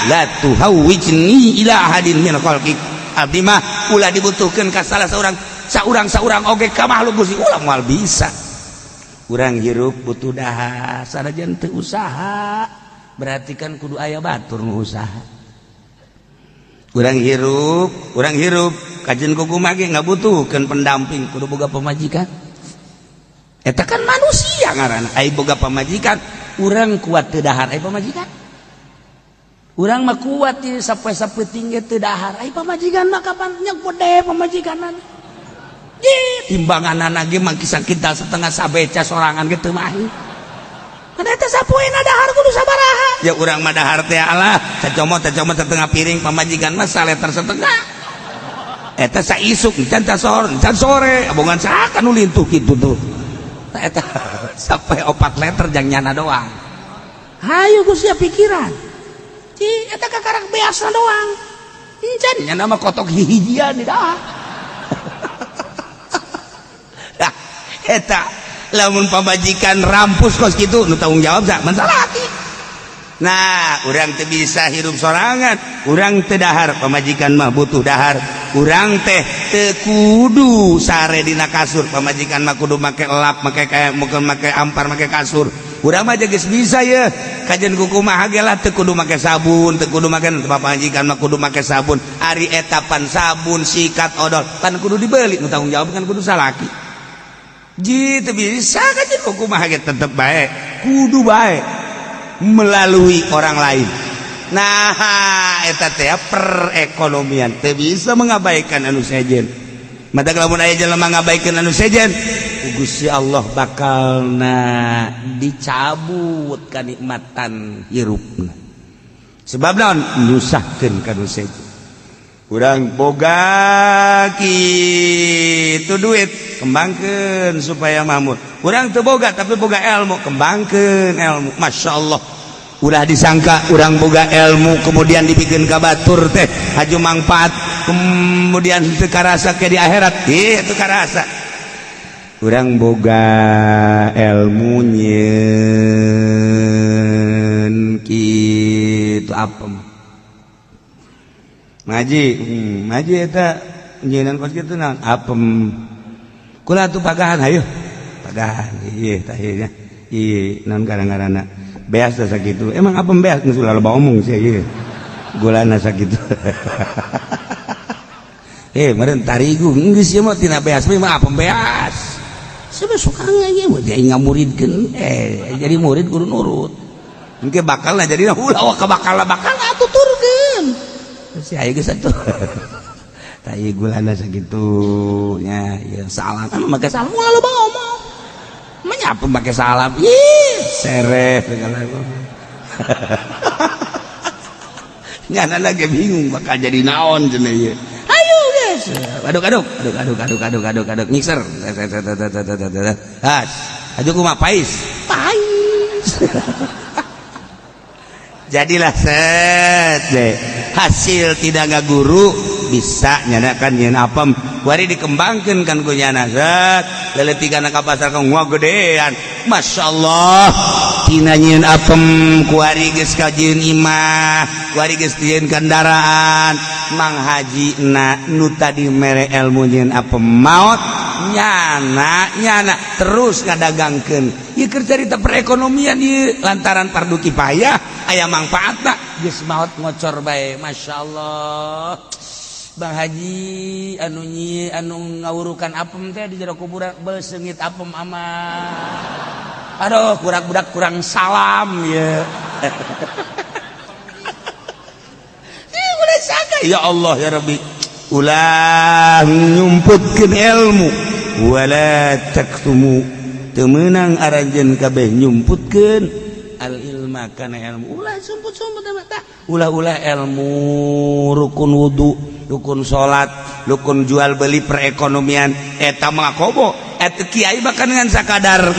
la tuhawwijni ila ahadin min khalqik. Abdi mah ulah dibutuhkeun ka salah saurang, saurang-saurang oge ka makhluk Gusti, ulah moal bisa. Urang hirup butuh dahar, sanajan teu usaha, berarti kan kudu aya batur nu usaha. Urang hirup kajen ku kumaha ge ngabutuhkeun pendamping, kudu boga pamajikan. Eta kan manusia ngaranna, ai boga pamajikan, urang kuat teu dahar ai pamajikan. Urang mah kuat ieu sapoe-sapoe tinggi teu dahar ai pamajikan mah kapan nyegede pamajikanna. Ih, timbanganana ge mah kisah kintal setengah sabeca sorangan ge teu mahi. Kan eta sapoena dahar kudu sabaraha. Ya urang mah dahar teh alah, cacomot setengah piring, pamajikan mah saleter setengah. Eta saisuk encan, sore encan, sore abongan saha nu lintuh kitu tuh. Eta sampai 4 liter jang nyana doang. Hayu ku sia pikiran. Ci eta kakarak beasna doang. Encan nyana mah kotok hihijian di dah. Nah, eta lamun pamajikan rampus kos kitu, nu tanggung jawab sak man salaki. Nah, urang teu bisa hirup sorangan, urang teu dahar, pamajikan mah butuh dahar. Urang teh teu kudu sare dina kasur, pamajikan mah kudu make lap, make kayak mungkin make ampar, make kasur. Urang mah geus bisa ya, kajian kumaha ge lah, teu kudu make sabun, teu kudu make, pamajikan mah kudu make sabun. Ari eta pan sabun, sikat, odol pan kudu dibeli, nu tanggung jawab kan kudu salaki. Ji teu bisa kajian kumaha ge tetep bae, kudu bae melalui orang lain. Nah, eta teh perekonomian teu bisa mengabaikan anu sejen. Mata lamun aya jelema ngabaikan anu sejen, Gusti Allah bakalna dicabut kanikmatan hirupna. Sebab naon? Nyusahkeun ka nu sejen. Urang boga kitu duit, kembangkeun supaya makmur. Urang teu boga tapi boga ilmu, kembangkeun ilmu. Masya Allah, ulah disangka urang boga ilmu kemudian dibikin ka batur teh haju manfaat, kemudian teu karasa ke di akhirat. Ih, teu karasa. Urang boga ilmu nyieun kitu apem ngaji, ngaji eta nyieun kos kitu naon apem kula tuh pagahan, hayu pagahan. Ieu tah ieu ieu naon kadang-kadang beas teh sakitu. Emang apem beas geus ulah loba omong sih ieu gulana sakitu. Eh, meureun tarigu geus ieu mah tina beas mah apem beas. Sebab suka ngaji mah jadi ngamuridkeun, eh jadi murid kudu nurut. Engke bakal jadi ulah ka bakal bakal atuh turkeun. Si aya geus atuh. Tai gulana sakitu nya, ieu salam emang make salam ulah loba ngomong. Menyapa make salam? Ih, sereh segala. Nyana lagi bingung bakal jadi naon cenah ieu. Ayo guys. Aduk aduk aduk aduk aduk aduk aduk aduk mixer. Has. Aju kumaha, pais? Pais. Jadilah set deh. Hasil tidak ngaguru bisa nyanakan nyeun apem. Kuari dikembangkeun kan ku nyana set. Leletikan ka pasar ka gedean. Masya Allah. Tina nyieun apem kuari geus kajieun imah, kuari geus dijieun kendaraan. Mang Haji na nu tadi mere ilmu nyieun apem maot, nyana nyana terus ngadagangkeun. Ieu keur carita perekonomian ieu lantaran fardu kifayah aya manfaatna geus maot ngocor bae. Masya Allah. Bang Haji anu nyi anu ngawurukan apem teh di jero kuburan beseungit apem amat. Aduh, kurang budak kurang salam ya. Ih, ulah sangka. Ya Allah ya Rabbi, ulah nyumputkeun ilmu. Wala taktumu, teu meunang aranjeun kabeh nyumputkeun al ilma kana ilmu. Ulah sumput-sumput mah. Ulah-ulah ilmu rukun wudu, rukun salat, rukun jual beli, perekonomian eta mah kobo. Eta kiai bahkan ngan sakadar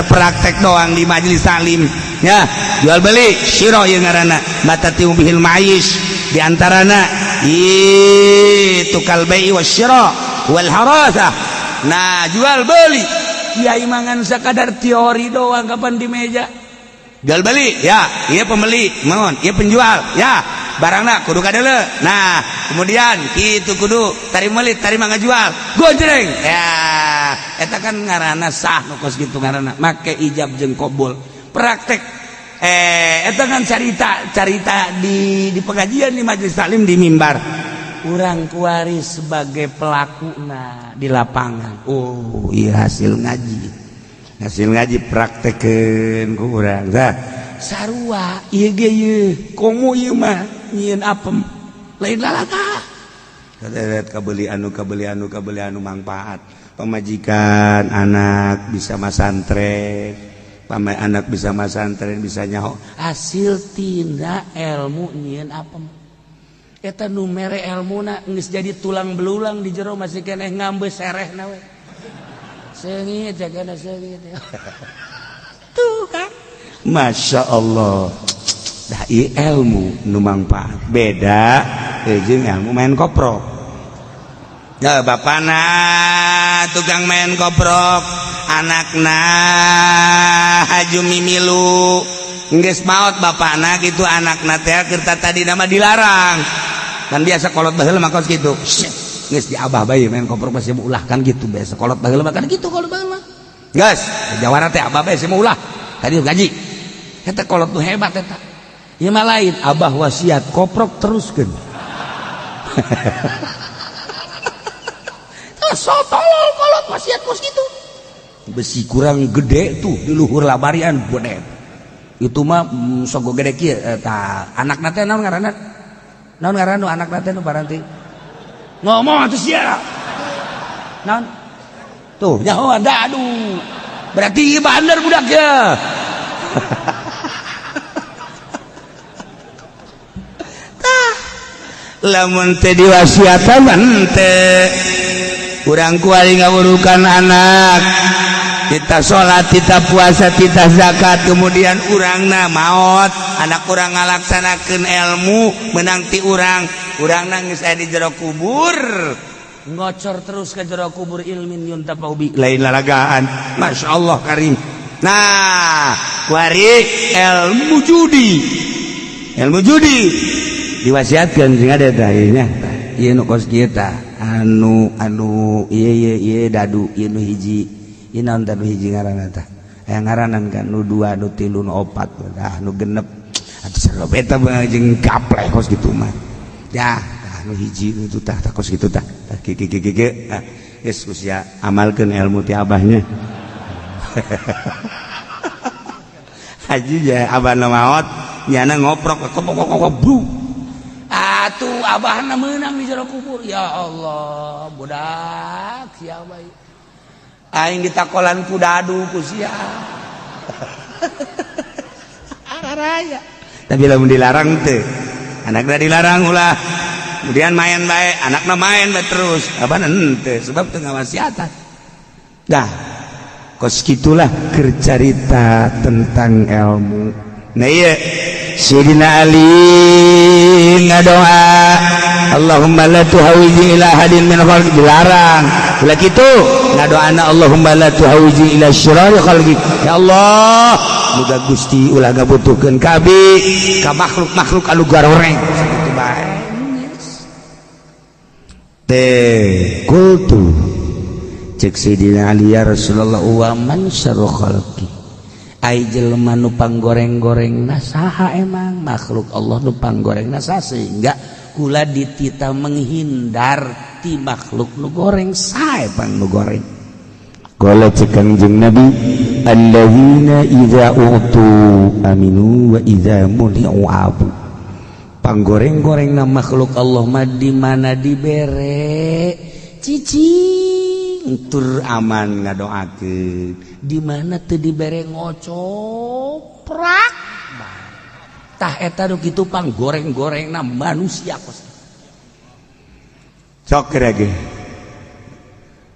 praktek doang di majelis taklim ya. Jual beli syiro ieu ngaranna matati bihil ma'is, di antarana itu kal bai'i wasyira wal harasah. Nah, jual beli kiai mangan sakadar teori doang. Kapan di meja jual beli ya, iya pembeli mohon, iya penjual ya, barangna kudu kadele. Nah, kemudian itu kudu tarima meuli, tarima ngajual, gojreng ya. Eta kan ngaranna sah nu kos kitu, ngaranna make ijab jeung qabul praktek. Eh, eta kan carita carita di pengajian, di majelis taklim, di mimbar. Urang kuari sebagai pelaku, nah di lapangan, oh iya, hasil ngaji, hasil ngaji praktekeun ku urang. Nah, sarua ieu ge ieu komo ieu mah nyieun apem lain lalaka kabeli anu kabeli anu kabeli anu manfaat pamajikan, anak bisa masantren, pamai anak bisa masantren, bisa nyaho hasil tina ilmu nyieun apem. Eta nu mere elmuna geus jadi tulang belulang di jero masih keneh ngambeus serehna we. Seungit jagana seungit. Tuh kan. Masya Allah. Dah ieu ilmu nu mangfaat. Beda jeung ilmu main koprok. Ya bapana tukang main koprok, anakna haju mimilu. Geus maot bapana gitu anakna teh keur tadi nama dilarang. Kan biasa kolot baheula mah kos kitu. Geus di abah bae main koprok masih ulah kan gitu biasa kolot baheula mah kan gitu kolot baheula mah. Geus, jawara teh abah bae sih ulah. Tadi gaji. Eta kolot nu hebat eta. Ieu mah lain, abah wasiat koprok teruskeun. So tolol kolot wasiat kos gitu. Besi kurang gede tuh di luhur labarian gede. Itu mah sogo gede kieu eta anakna teh naon ngaranna? Naon ngaranna anakna teh nu paranti? Ngomong atuh sia. Naon? Tuh nyaho ada aduh. Berarti bandar budak ya. Tah lamun teh diwasiatan teh urang kuari ngawurukan anak kita salat, kita puasa, kita zakat, kemudian urangna maot, anak urang ngalaksanakeun ilmu menang ti urang, urangna geus aya di jero kubur, ngocor terus ke jero kubur ilmin yuntafa'u bi, lain lalagaan. Masya Allah karim. Nah, kuari ilmu judi diwasiatkeun sing ada tah ieu nya. Ieu nu kos kieu tah, anu anu ieu ieu ieu dadu ieu nu hiji. Ieu naon tah nu hiji ngaranna tah? Aya ngaranan kan nu dua, nu tilu, nu opat, tah nu genep. Atuh sarua eta jeung gapleh kos kitu mah. Ya, tah nu hiji nu tah tah kos kitu tah. Tah kieu kieu kieu kieu. Nah, geus usia amalkeun ilmu ti abahnya. Haji ya abahna maot nyana ngoprok kok kok kok bru. Atuh abahna meunang di jero kubur. Ya Allah, budak sia bae. Aing ditakolan ku dadu ku sia. Araraya. Tapi lamun dilarang teh, anakna dilarang ulah. Kemudian main bae, anakna main bae terus. Abahna henteu sebab teu ngawasiatan. Dah. Kos kitulah keur carita tentang ilmu. Nah iya, Sayyidina Ali ngadoa, Allahumma la tuhawiji ila ahadin min khalqi, dilarang. Ulah kitu ngadoana Allahumma la tuhawiji ila syirari khalqi. Ya Allah, muga Gusti ulah ngabutuhkeun kabi ka makhluk-makhluk anu garoreng sakitu bae. Teh kultu cek Sayyidina Ali, ya Rasulullah, wa man syarru khalqi, ai jelema nu panggoreng-gorengna saha emang makhluk Allah nu panggorengna saha sehingga kula ditita menghindar ti makhluk nu goreng saha pang nu goreng. Qala cek Kangjeng Nabi, alladzina idza utu aminu wa idza muni'u abu. Panggoreng-gorengna makhluk Allah mah di mana dibere cicing tur aman ngadoakeun, di mana teu dibere ngocoprak. Tah eta nu kitu panggoreng-gorengna manusia kos. Sok ge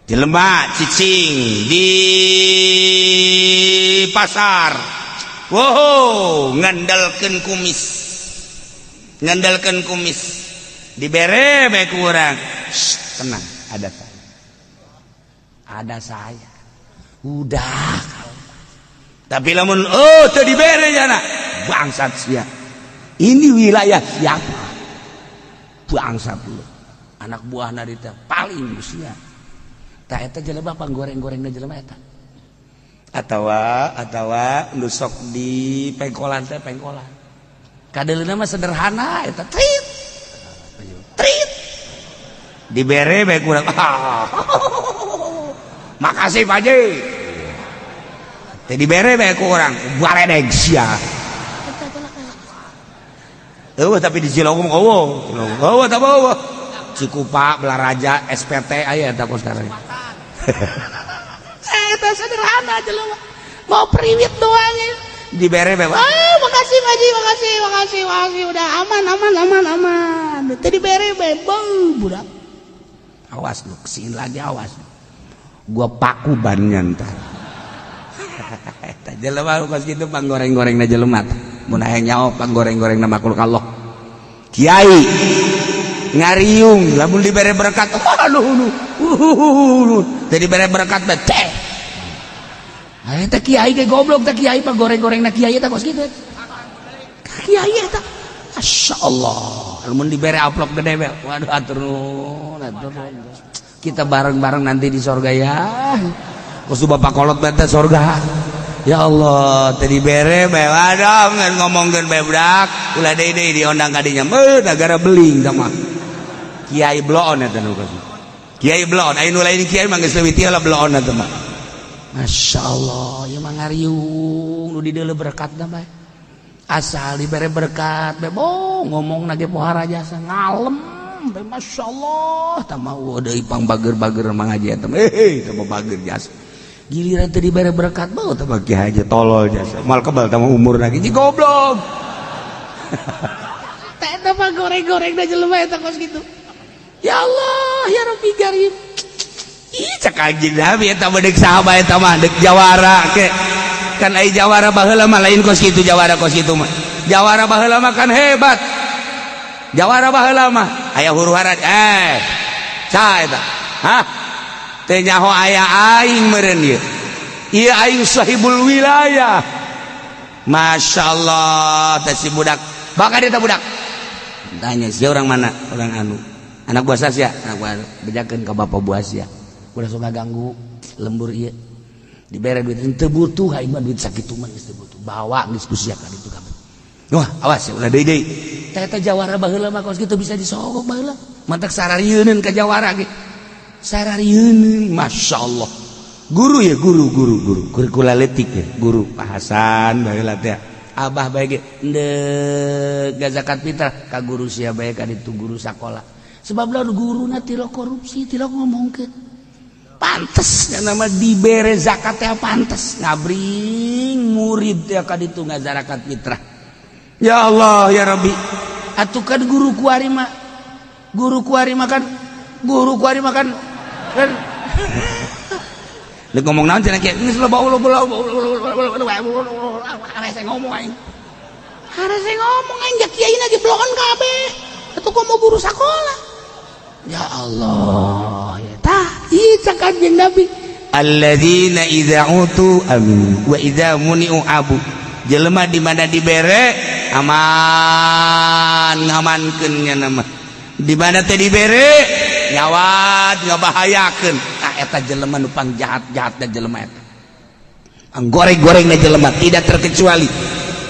jelema cicing di pasar, wow, ngandalkeun kumis, ngandalkeun kumis, dibere bae ku urang, tenang, ada saya, ada saya, udah. Tapi lamun oh teu dibere jana, bangsat sia, ini wilayah siapa, bangsat lu, anak buah narita paling sia. Tah eta jelema panggoreng-gorengna jelema eta. Atawa nu sok di pengkolan teh pengkolan. Kadeleuna mah sederhana eta trit. Trit. Dibere bae kurang. Makasih Pak Haji. Teh dibere bae ku urang, baledeg sia. Eueuh tapi di Cilongok eueuh. Eueuh tah eueuh. Cikupa, Balaraja, SPT aya eta kos sekarang. Eta sederhana jelema. Mau priwit doang ya. Dibere bae. Ah, makasih Pak Haji, makasih, makasih, makasih. Udah aman, aman, aman, aman. Aman tadi bere bebel budak. Awas lu kesini lagi, awas gua paku bannya ntar. Eta jelema kos kitu panggoreng-gorengna jelema mun aya nyaho panggoreng-gorengna makhluk Allah. Kiai ngariung lamun dibere berkat, aduh, teu dibere berkat teh. Eta kiai ge goblok teh, kiai panggoreng-gorengna kiai eta kos kitu. Kiai eta Masya Allah, lamun dibere amplop gede be, waduh, atur nuhun, atur nuhun, kita bareng-bareng nanti di sorga ya. Kos bapak kolot bete sorga. Ya Allah, tadi bere bae, waduh, ngomongkeun bae budak ulah deui deui diondang ka dinya. Meuh negara beling sama kiai bloon eta nu kos kiai bloon. Aya nu lain kiai mah geus leuwih ti bloon eta mah. Masya Allah, ieu mah ngariung nu dideuleu berkatna bae. Asal dibere berkat bae, bo ngomong nage pohara jasa ngalem bae. Masya Allah, tah mah deui pang bager-bager mangaji eta mah, eh tah mah bager jasa. Giliran teu dibere berkat bau tah bagi aja tolol jasa, moal kebal tah mah umur lagi ji goblok. Teh eta mah goreng-goreng da jelema eta kos kitu. Ya Allah, ya Rabbi Karim. Ih, cek Kanjeng Nabi eta mah deuk saha eta mah, deuk jawara ke kan. Ai jawara baheula mah lain kos kitu. Jawara kos kitu mah, jawara baheula mah kan hebat. Jawara baheula mah aya huru hara, eh, saha eta? Hah, teu nyaho aya aing meureun ieu? Ieu aing sahibul wilayah. Masya Allah, teh si budak bakal dia budak tanya, si orang mana? Orang anu, anak buah sia, anak buah. Bejakeun ka bapak buah sia udah sok ganggu lembur ieu. Dibere duit, henteu butuh aing mah duit sakitu mah, geus teu butuh, bawa geus ku sia ka ditu kabeh. Wah, awas ya, ulah deui deui. Teh eta jawara baheula mah kos kitu, bisa disogok baheula. Mantak sararieuneun ka jawara ge, sararieuneun. Masya Allah, guru ya, guru guru guru guru leutik ya, guru Pak Hasan baheula teh, abah bae ge endek zakat fitrah ka guru sia bae ka ditu, guru sakola. Sebab lamun guruna tilok korupsi, tilok ngomongkeun, pantes nama dibere zakat teh, pantes ngabring murid teh ka ditu ngazarakat fitrah. Ya Allah, ya Rabbi, atuh kan guru kuari mah, guru kuari mah kan, guru kuari mah kan kan. Lu ngomong naon cenah kieu geus loba ulo ulo hese ngomong aing. Harese ngomong aing ja kiai lagi bloon kabeh. Atuh komo guru sakola. Ya Allah, ya tah, ieu cak Kanjeng Nabi. Alladzina idza utu amin wa idza muni'u abu. Jelema di mana dibere aman, ngamankeun nya nama. Di mana teh dibere nyawat ngabahayakeun. Tah eta jelema nu pangjahat-jahatna jelema eta. Goreng-gorengna jelema tidak terkecuali.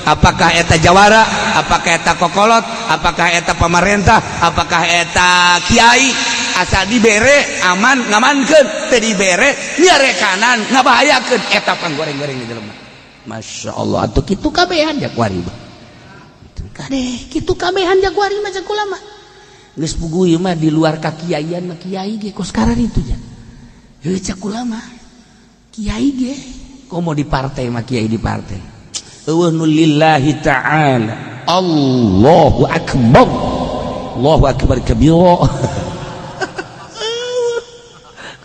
Apakah eta jawara, apakah eta kokolot, apakah eta pamarentah, apakah eta kiai, asal dibere aman ngamankeun, teu dibere nyarekanan ngabahayakeun, eta panggoreng-goreng di jelema. Masya Allah, atuh kitu kabehan jakwari mah. Kade kitu kabehan jakwari mah cek kula mah. Geus puguh ieu mah di luar kakiaian mah, kiai ge kos itu nya. Heuh, cek kula mah. Kiai ge komo di partai mah, kiai di partai. Eueuh nu lillahi ta'ala. Allahu akbar. Allahu akbar kabira.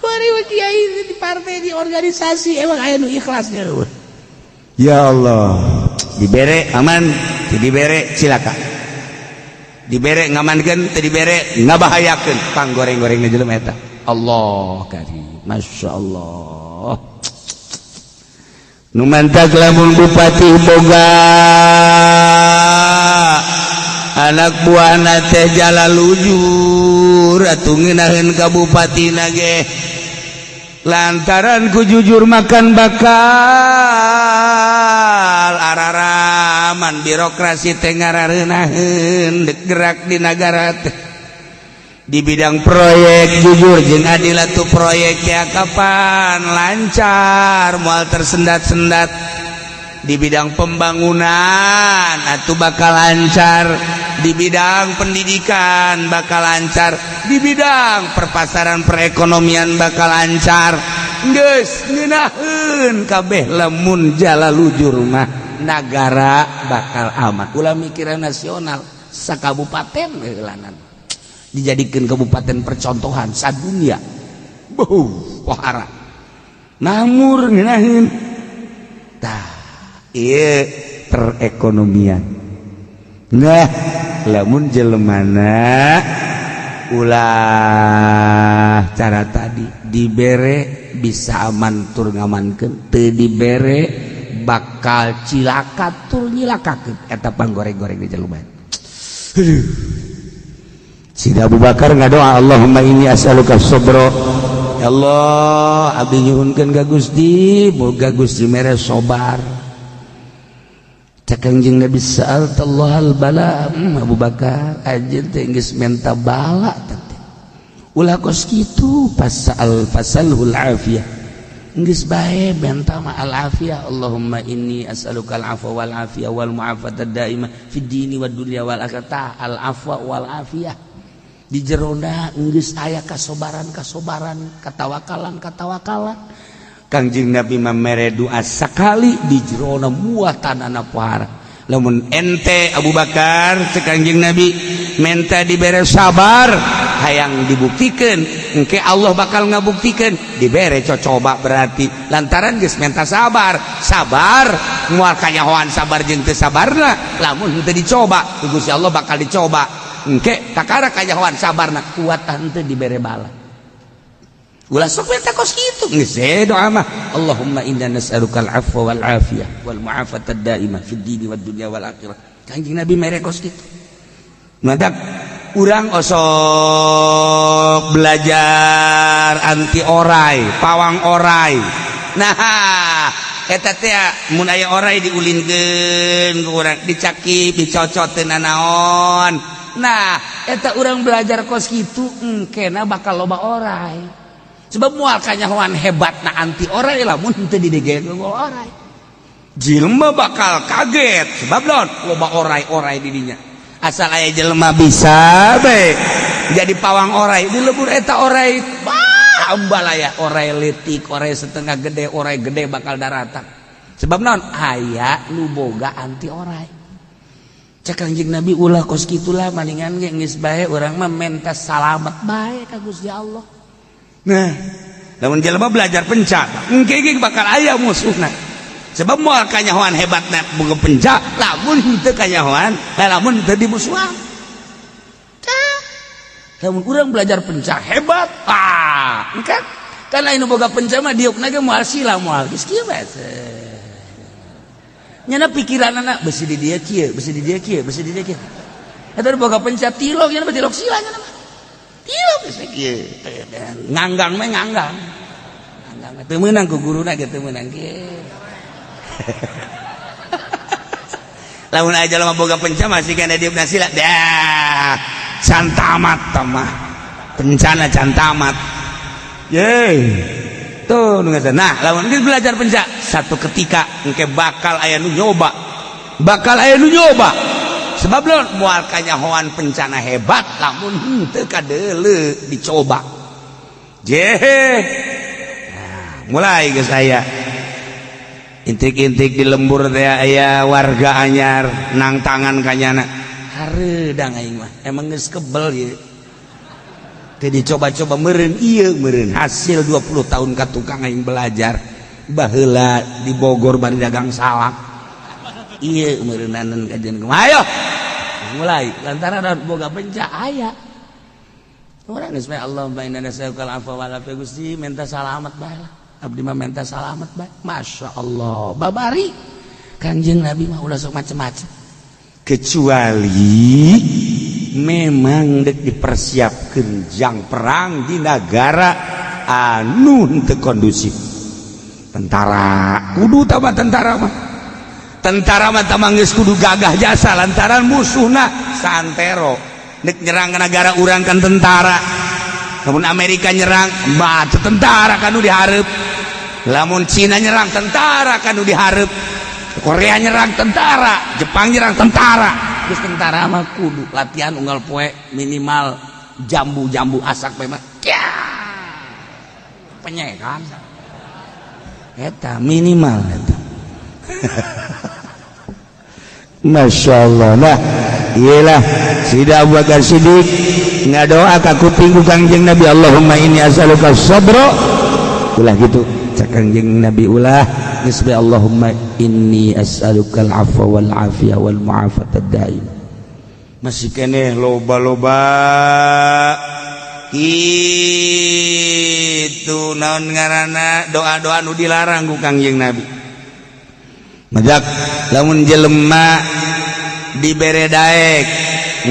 Kuari mah kiai di partai, di organisasi emang aya nu ikhlas nya eueuh. Ya Allah, dibere aman, teu dibere cilaka. Dibere ngamankeun, teu dibere ngabahayakeun, panggoreng-gorengna jelema eta. Allah karim, Masya Allah. Nu mantak lamun bupati boga anak buahna teh jala lujur atuh ngeunaheun ka bupatina ge, lantaran ku jujur makan bakal araraman birokrasi teh ngarareunaheun dek gerak di nagara teh. Di bidang proyek jujur jeung adil atuh proyek ya kapan lancar, moal tersendat-sendat. Di bidang pembangunan atau bakal lancar, di bidang pendidikan bakal lancar, di bidang perpasaran perekonomian bakal lancar. Geus ngeunaheun kabeh lamun jala lujur mah, nagara bakal aman. Ulah mikiran nasional, sakabupaten heulanan. Dijadikan kabupaten percontohan sadunia. Beuh, pohara. Namur ngeunaheun. Tah, ieu perekonomian. Nah, lamun jelemana ulah cara tadi, dibere bisa aman tur ngamankeun, teu dibere bakal cilaka tur nyilakakeun. Eta panggoreng-goreng di jelema. Sida Abu Bakar ngadoa, "Allahumma inni as'aluka sabra." Ya Allah, abdi nyuhunkeun ka Gusti, moga Gusti mere sabar. Cek Kangjeng Nabi, "Sa'altallahal bala." Abu Bakar, anjeun teh geus menta bala teh. Ulah kos kitu, fasal fasalhul afiyah. Geus bae menta mah al afiyah. "Allahumma inni as'aluka al afwa wal afiyah wal mu'afata daimah fid dini wad dunya wal akhirah." Al afwa wal afiyah. Di jerona geus aya kasobaran-kasobaran, katawakalan-katawakalan. Kangjeng Nabi mah mere doa sakali di jerona muatanana pohara. Lamun ente Abu Bakar, cek Kangjeng Nabi, menta dibere sabar, hayang dibuktikan, engke Allah bakal ngabuktikan dibere cocoba. Berarti lantaran geus menta sabar, sabar moal kanyahoan sabar jeung teu sabarna lamun teu dicoba. Ku Gusti Allah bakal dicoba, engke kakara kanyahoan sabarna kuat henteu dibere bala. Ulah sok minta kos kitu, geus doa mah, "Allahumma inna nas'alukal afwa wal afiyah wal mu'afata daimah fid dini wad dunya wal akhirah." Kanjeng Nabi mere kos kitu. Matak urang osok belajar anti orai, pawang orai. Nah, eta teh mun aya orai diulinkeun ku urang, dicakip, dicocot teu nanaon. Nah, eta urang belajar kos kitu, engkena bakal loba orai. Sebab moal kanyahoan hebatna anti orai lamun teu didegeun orai. Jelema bakal kaget sebab naon? Loba orai-orai di dinya. Asal aya jelema bisa bae jadi pawang orai di lebur eta orai, bah ambalaya, orai leutik, orai setengah gede, orai gede bakal daratan. Sebab naon? Aya nu boga anti orai. Cek Kanjeng Nabi, ulah kos kitulah, malingan ge geus bae urang mah menta salamet bae ka Gusti Allah. Nah, lamun jelema belajar penca, engke ge bakal aya musuhna. Sebab moal kanyahoan hebatna boga penca lamun henteu kanyahoan, lamun teu dimusuhan. Lamun urang belajar penca hebat, ah, kan? Kan lain boga penca mah diukna ge moal sila, moal geus kieu bae. Nyana pikiranana besi di dia kieu, besi di dia kieu, besi di dia kieu. Eta boga penca tilok, nyana mah tilok sila nyana mah. Tilok geus kieu. Nganggang mah nganggang. Nganggang teu meunang ku guruna ge, teu meunang kieu. Lamun aja lama boga penca masih kena diukna sila. Dah, can tamat mah. Pencana can tamat. Ye. Tuh nu. Nah, lamun geus belajar penca, satu ketika engke bakal aya nu nyoba. Bakal aya nu nyoba. Sebab lamun moal kanyahoan pencana hebat lamun henteu kadeuleu dicoba. Jehe. Nah, mulai geus aya intrik-intrik di lembur teh, aya warga anyar nang tangan kanyana. Hareudang aing mah, emang geus kebel ieu. Teu dicoba-coba meureun ieu, meureun hasil 20 tahun ka tukang aing belajar. Baheula di Bogor bari dagang salak. Ieu meureunanan kajian kumaha? Ayo. Mulai lantaran boga penca aya. Urang geus bae, "Allahumma inna nas'aluka al-afwa wal afiyah." Gusti, minta salamet bae lah. Abdi mah minta salamet bae. Masya Allah. Babari Kanjeng Nabi mah ulah sok macem-macem. Kecuali memang dek dipersiapkan jang perang di negara anu henteu kondusif. Tentara kudu tambah, tentara mah, tentara mah tambah geus kudu gagah jasa lantaran musuhna santero nek nyerang ke negara urang kan tentara. Lamun Amerika nyerang batu tentara kan nu dihareup, lamun Cina nyerang tentara kan nu dihareup, Korea nyerang tentara, Jepang nyerang tentara. Terus tentara mah kudu latihan unggal poe minimal jambu-jambu asak bae mah penyekan eta minimal eta. Masya Allah. Nah, iyalah Sida Abu Bakar Siddiq. Ngadoa ka kuping ku Kangjeng Nabi, "Allahumma inni as'aluka sabra." Ulah gitu cek Kangjeng Nabi, ulah, geus bae "Allahumma inni as'aluka al-afwa wal afiyah wal mu'afata daim." Masih keneh loba-loba itu naon ngaranna, doa-doa nu dilarang ku Kangjeng Nabi. Majak lamun jelema dibere daek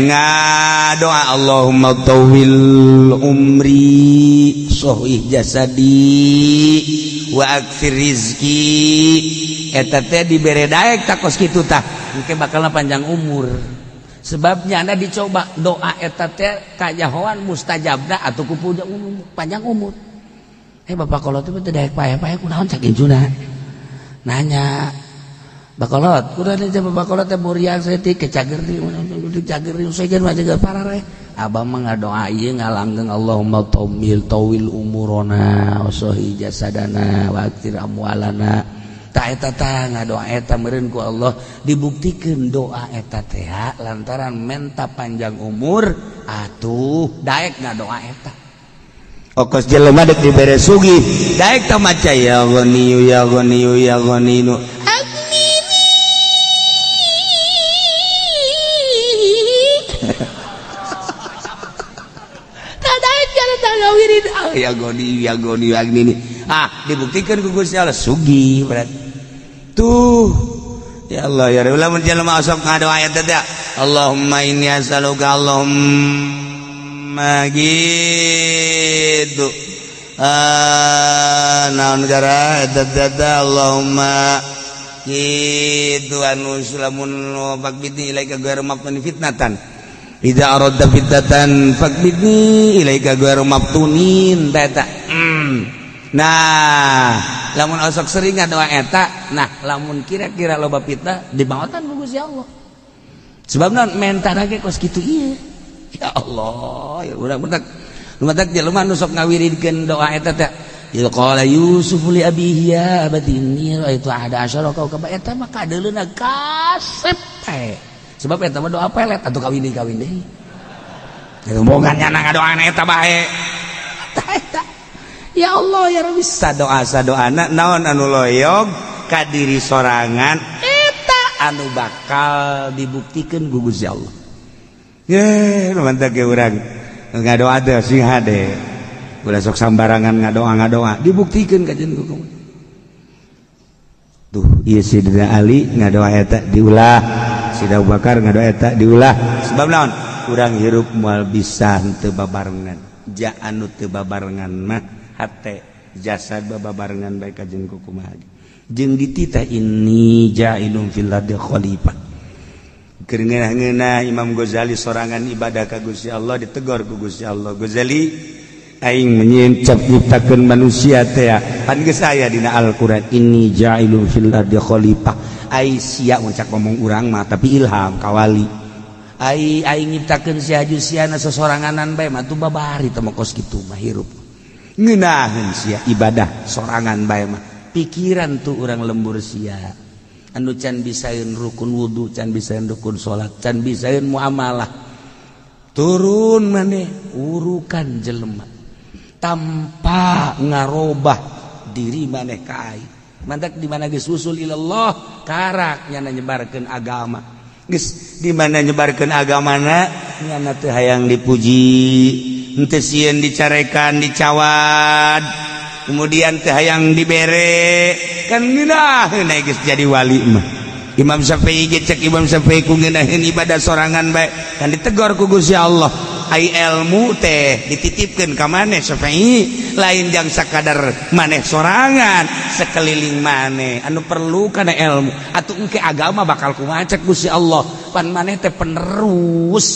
ngadoa, "Allahumma tawwil umri, sohih jasadi, wa aktsir rizki," eta teh dibere daek takos kitu tah engke bakalna panjang umur. Sebabnya anda dicoba doa eta teh kajahoan mustajabna atau ku panjang umur. Eh, bapak kolot itu teh daek paeh-paeh kunaon cak incuna nanya bakolot kudu aja, bapak kolot teh muriang saeutik ke cager di cager di sejen mah jaga parare. Abah mah ngadoa ieu ngalanggeng, "Allahumma tawil tawil umurona wa jasadana wa aktsir amwalana." Ta eta tah ngadoa eta meureun ku Allah dibuktikeun doa eta teh, lantaran menta panjang umur atuh daek ngadoa eta. Okos jelema dek dibere sugih daek tah maca "Ya Ghaniyu, ya Ghaniyu, ya Ghaniyu aghnini." Tak daek kana tah wirid, "Ah, ya Ghaniyu, ya Ghaniyu aghnini." Ah, dibuktikan ku Gusti Allah sugih berarti tuh. Ya Allah ya Rabbi, lamun jelema osok ngadoa eta teh, "Allahumma inni as'aluka, Allahumma," gitu, ah, naon gara eta teh, "Allahumma," gitu, anu lamun "faqbidni ilaika ghairu maftunin fitnatan idza aradta fitnatan faqbidni ilaika ghairu maftunin," eta. Nah, lamun osok sering ngadoa eta, nah, lamun kira-kira loba fitnah dimaotan ku Gusti Allah, sebab non menta ge kos kitu ieu. Ya Allah ya, urang bentak lumatak jelema nu sok ngawiridkeun doa eta teh, "Idz qala Yusuf li abihi ya abati inni ra'aitu ahada asyara kaukaba," eta mah kadeuleuna kasep teh, sebab eta mah doa pelet atuh, kawin deui, kawin deui. Boga nyana ngadoana eta bae. Eta ya Allah ya Rabbi, sadoa sadoana naon anu loyog ka diri sorangan eta anu bakal dibuktikeun ku Gusti Allah. Ye, mantap ge urang ngadoa teh sing hade. Ulah sok sambarangan ngadoa ngadoa, dibuktikeun kajen ku. Tuh, ieu Sidina Ali ngadoa eta diulah, Sidina Abu Bakar ngadoa eta diulah. Sebab naon? Urang hirup moal bisa henteu babarengan. Ja anu teu babarengan mah hate jasad babarengan bae kajen ku kumaha. Jeung dititah "inni ja'ilun fil ardi khalifah." Keur ngeunah Imam Ghazali sorangan ibadah ka Gusti Allah, ditegor ku Gusti Allah, "Ghazali, aing menyiencap nyiptakeun manusia teh pan geus aya dina Al-Qur'an 'inni ja'ilun fil ardi khalifah'. Ai sia," mun cak ngomong urang mah, tapi ilham kawali, "ai aing nyiptakeun sia ju siana sesoranganan bae mah tuh babari teh mah kos kitu mah hirup ngeunaheun sia ibadah sorangan bae mah." Pikiran tuh urang lembur sia anu can bisaeun rukun wudu, can bisaeun rukun salat, can bisaeun muamalah, turun maneh urukan jelema tanpa ngarobah diri maneh ka aing. Mantak di mana geus usul ilallah, karak nyana nyebarkeun agama, geus di mana nyebarkeun agamana nyana teu hayang dipuji, henteu sieun dicarekan, dicawad, kemudian teu hayang dibere, kan ngeunaheun geus jadi wali mah. Imam Syafi'i ge, cek Imam Syafi'i, ku ngeunaheun ibadah sorangan bae, kan ditegor ku Gusti Allah, "Ai ilmu teh dititipkeun ka maneh, Syafi'i, lain jang sakadar maneh sorangan, sekeliling maneh anu perlu kana ilmu. Atuh engke agama bakal kumaha?" Cek Gusti Allah, "Pan maneh teh penerus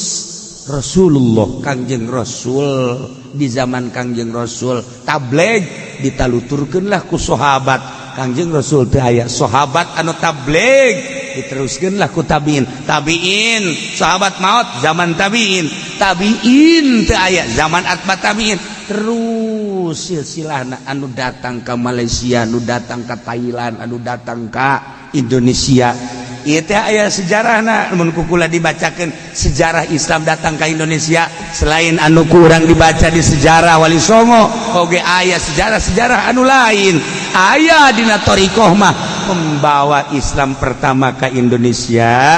Rasulullah, Kangjeng Rasul. Di zaman Kangjeng Rasul tabligh ditaluturkeunlah ku sahabat. Kangjeng Rasul teh aya, sahabat anu tabligh diteruskeunlah ku tabiin. Tabiin sahabat maut, zaman tabiin, tabiin teu aya, zaman atba tabiin, terus silsilahna anu datang ke Malaysia, anu datang ke Thailand, anu datang ke Indonesia." Ieu teh aya sejarahna, mun ku kula dibacakeun sejarah Islam datang ke Indonesia. Selain anu kurang dibaca di sejarah Wali Songo, oge aya sejarah-sejarah anu lain. Aya dina thoriqoh mah, pembawa Islam pertama ke Indonesia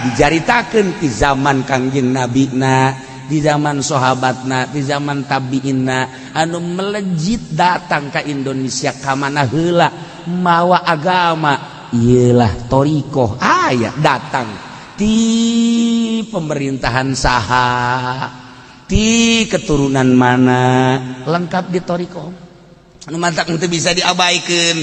dicaritakeun di zaman Kangjeng Nabi na, di zaman sahabatna, di zaman tabiinna. Anu melejit datang ke Indonesia ka mana heula mawa agama ialah thoriqoh. Aya datang di pemerintahan saha, di keturunan mana, lengkap di thoriqoh. Anu mantak itu bisa diabaikan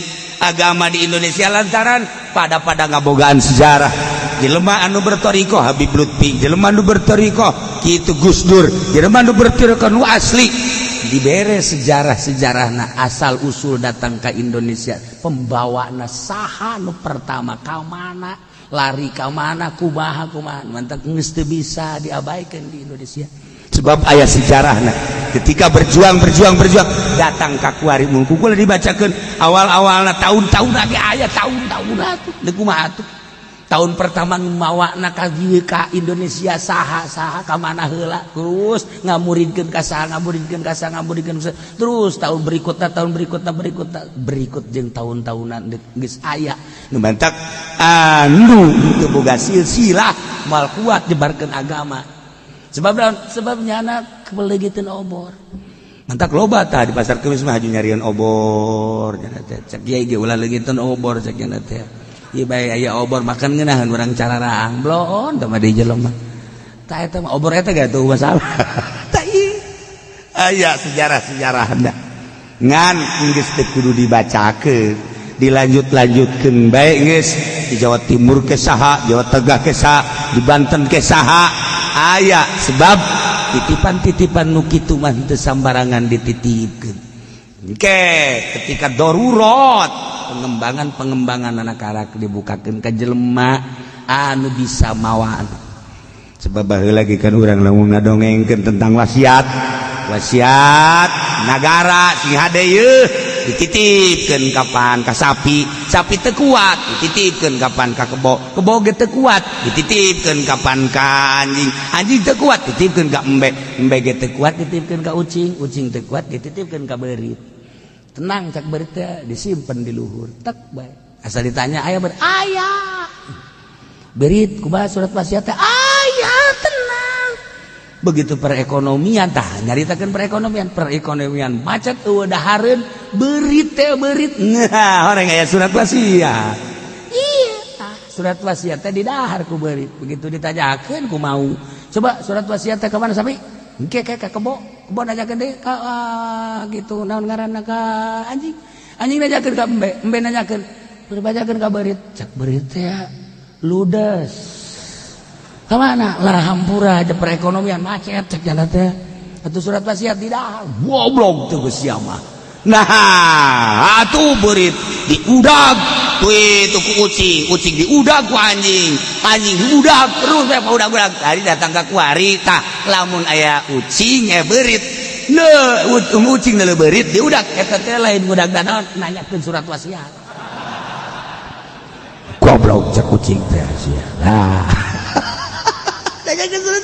agama di Indonesia lantaran pada pada ngabogaan sejarah. Jelema anu berthoriqoh Habib Lutfi, jelema anu berthoriqoh kitu Gus Dur, jelema anu berthoriqoh nu asli dibere sejarah-sejarahna, asal usul datang ke Indonesia, pembawana saha nu pertama, ka mana lari, ka mana, kumaha kumaha. Mantak geus teu bisa diabaikan di Indonesia sebab aya sejarahna. Ketika berjuang, berjuang, berjuang, datang ka kuari, mun ku kula dibacakeun awal-awalna, tahun-tahun lagi aya tahun-tahun atuh. Deuk kumaha atuh? Tahun pertama mawana ka dieu ka Indonesia saha, saha, ka mana heula, terus ngamuridkeun ka saha, ngamuridkeun ka saha, ngamuridkeun terus tahun berikutna, tahun berikutna, berikutna, berikut jeung tahun-tahunan geus aya. Nu mantak anu teu boga silsilah moal kuat nyebarkeun agama. Sebab naon? Sebab nyana kebeleugiteun obor. Mantak loba tah di Pasar Kemis mah haju nyarian obor nya teh. Cek kiai ge ulah leungiteun obor, cek nya teh. Ieu bae aya obor makan ngeunaheun urang cararaang bloon tah mah di jelema. Tah, eta mah obor eta ge tuh masalah. Tah, ieu aya sejarah-sejarahna. Ngan geus teu kudu dibacakeun, dilanjut-lanjutkeun bae geus. Di Jawa Timur ke saha, Jawa Tengah ke saha, di Banten ke saha, aya. Sebab titipan-titipan nu kitu mah teu sambarangan dititipkeun. Oke, ketika darurat pengembangan-pengembangan anak karak dibukakeun ka jelema anu bisa mawa. Sebab baheula lagi kan urang lamun ngadongengkeun tentang wasiat, wasiat nagara sing hade yeuh, dititipkeun kapan ka sapi, sapi teu kuat, dititipkeun kapan ka kebo, kebo ge teu kuat, dititipkeun kapan ka anjing, anjing teu kuat, dititipkeun ka embe, embe ge teu kuat, dititipkeun ka ucing, ucing teu kuat, dititipkeun ka beurit. Tenang, cak beurit teh, disimpen di luhur tek bae. Asal ditanya aya ber aya beurit, kumaha surat wasiat teh? Aya, tenang. Begitu perekonomian tah, nyaritakeun perekonomian, perekonomian macet, eueuh dahareun, beurit teh beurit. Nah, orang aya surat wasiat. Iya tah, surat wasiat teh didahar ku beurit. Begitu ditanyakeun ku mau, coba surat wasiat teh ka mana sapi? Engke ke ka kebo, kebo nanyakeun deui ka gitu naon ngaranna, ka anjing, anjing nanyakeun ka embe, embe nanyakeun, berbacakeun ka beurit. Cak beurit teh ludes kemana lah, hampura aja, perekonomian macet, cek jana teh. Atau surat wasiat tidak, goblok tuh geus mah. Nah, atuh beurit diudag tuh itu ku ucing, ucing diudag ku anjing, anjing diudag terus bae udag-udag. Tadi datang ka kuari tah, lamun aya ucing beurit ne, ucing ne beurit diudag eta teh lain udag danaon, nanyakeun surat wasiat. Goblok, cek ucing teh sia. Nah, nanyakeun surat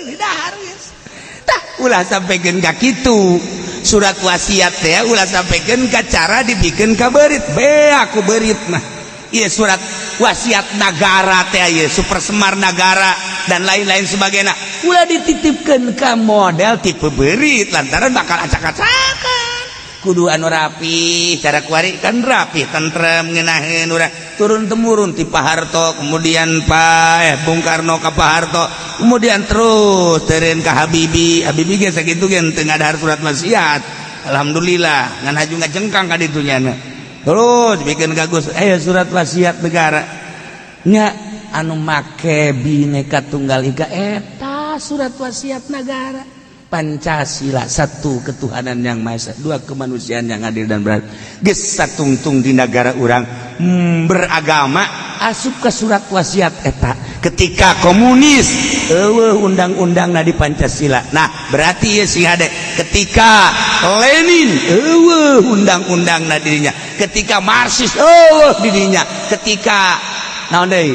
didahar geus. Tah, ulah sampaikan ka kitu surat wasiat teh, ulah sampaikan ka cara dibikin ka beurit. Be aku beurit mah. Iya, surat wasiat nagara teh ieu Super Semar nagara dan lain-lain sebagainya, ulah dititipkeun ka model tipe beurit lantaran bakal acak-acakan. Kudu anu rapi. Cara kuari kan rapi, tentrem, ngenaheun urang turun temurun ti Pak Harto, kemudian Pak Bung Karno ka Pak Harto, kemudian terus teureun ka Habibie. Habibie ge sakitu ge teu ngadahar surat wasiat, alhamdulillah, ngan haju ngajengkang ka ditu nya. Terus bikin kagus surat wasiat negara nya anu make Bineka Tunggal Ika, eta surat wasiat negara Pancasila: satu, ketuhanan yang maha esa; dua, kemanusiaan yang adil dan beradab. Geus satungtung di negara urang beragama asup ke surat wasiat eta. Ketika komunis eueuh undang-undang di Pancasila. Nah, berarti ya sing hade. Ketika Lenin eueuh undang-undang dirinya, ketika Marxis eueuh dirinya, ketika Naon deui?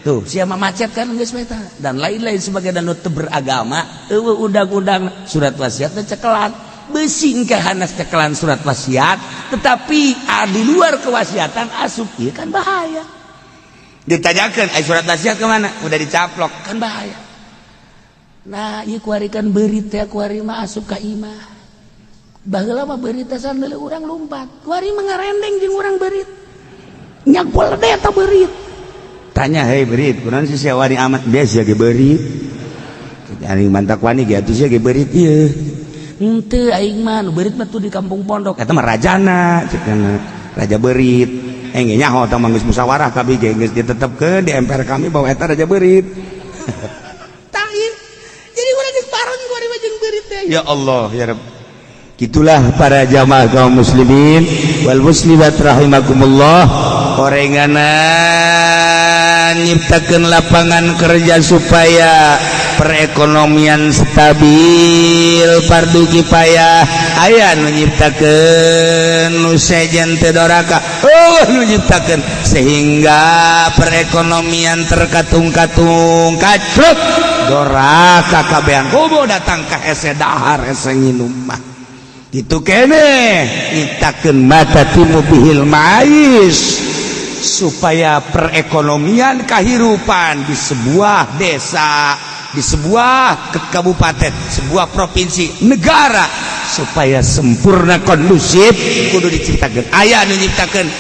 Tuh, siapa macet kan geus meta dan lain-lain sebagai dan teu beragama, euweuh undang-undang, surat wasiat teh cekelan. Besi hanas cekelan surat wasiat, tetapi di luar kewasiatan asup, ieu kan bahaya. Ditanyakan, "Ai surat wasiat kemana?" Udah dicaplok, kan bahaya. Nah, ieu kuari kan beurit teh, kuari mah asup ka imah. Baheula mah beurit teh sandal urang lumpat, kuari mah ngarendeng jeung urang beurit, nyakpol deh eta beurit. Tanya, "Hei beurit, kunaon sih sia wani amat?" "Biasa ge beurit aing, mantak wani ge atuh sia ge beurit ieu." "Henteu, aing mah nu beurit mah tuh di kampung pondok eta mah rajana," cenah, "raja beurit." Aing ge nyaho tah mah geus musyawarah kabeh ge, geus ditetepkeun di MPR kami bahwa eta raja beurit. Tah, jadi urang geus bareng kuari mah jeung beurit teh. Ya Allah, ya Rabb. Gitulah para jamaah kaum muslimin wal muslimat rahimakumullah. Orenganan nyiptakeun lapangan kerja supaya perekonomian stabil fardu kifayah. Aya nu nyiptakeun nu sejen teu doraka, oh, nu nyiptakeun sehingga perekonomian terkatung-katung, kacrut, doraka kabehan, komo datang ka hese dahar, hese nginum mah. Itu kene nyiptakeun ma tatimmu bihil ma'aish supaya perekonomian kehidupan di sebuah desa, di sebuah kabupaten, sebuah provinsi, negara supaya sempurna, kondusif, kudu diciptakan. Aya nu nyiptakeun,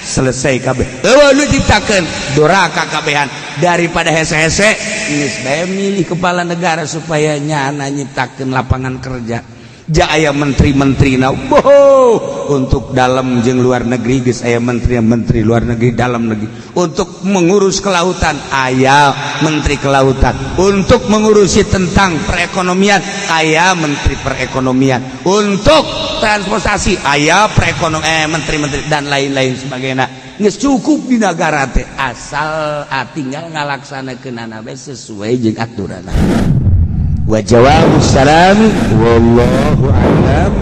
selesai kabeh. Euweuh nu nyiptakeun, doraka kabehan. Daripada hese-hese, geus bae milih kepala negara supaya nyana nyiptakeun lapangan kerja. Ja aya menteri-menteri na boh untuk dalam jeung luar negeri, geus aya menteri-menteri luar negeri, dalam negeri. Untuk mengurus kelautan aya menteri kelautan, untuk mengurusi tentang perekonomian aya menteri perekonomian, untuk transportasi aya perekonomian, menteri-menteri dan lain-lain sebagainya. Geus cukup di negara teh, asal tinggal ngalaksanakeunana bae sesuai jeung aturan. Wa jawabus salam, wallahu a'lam.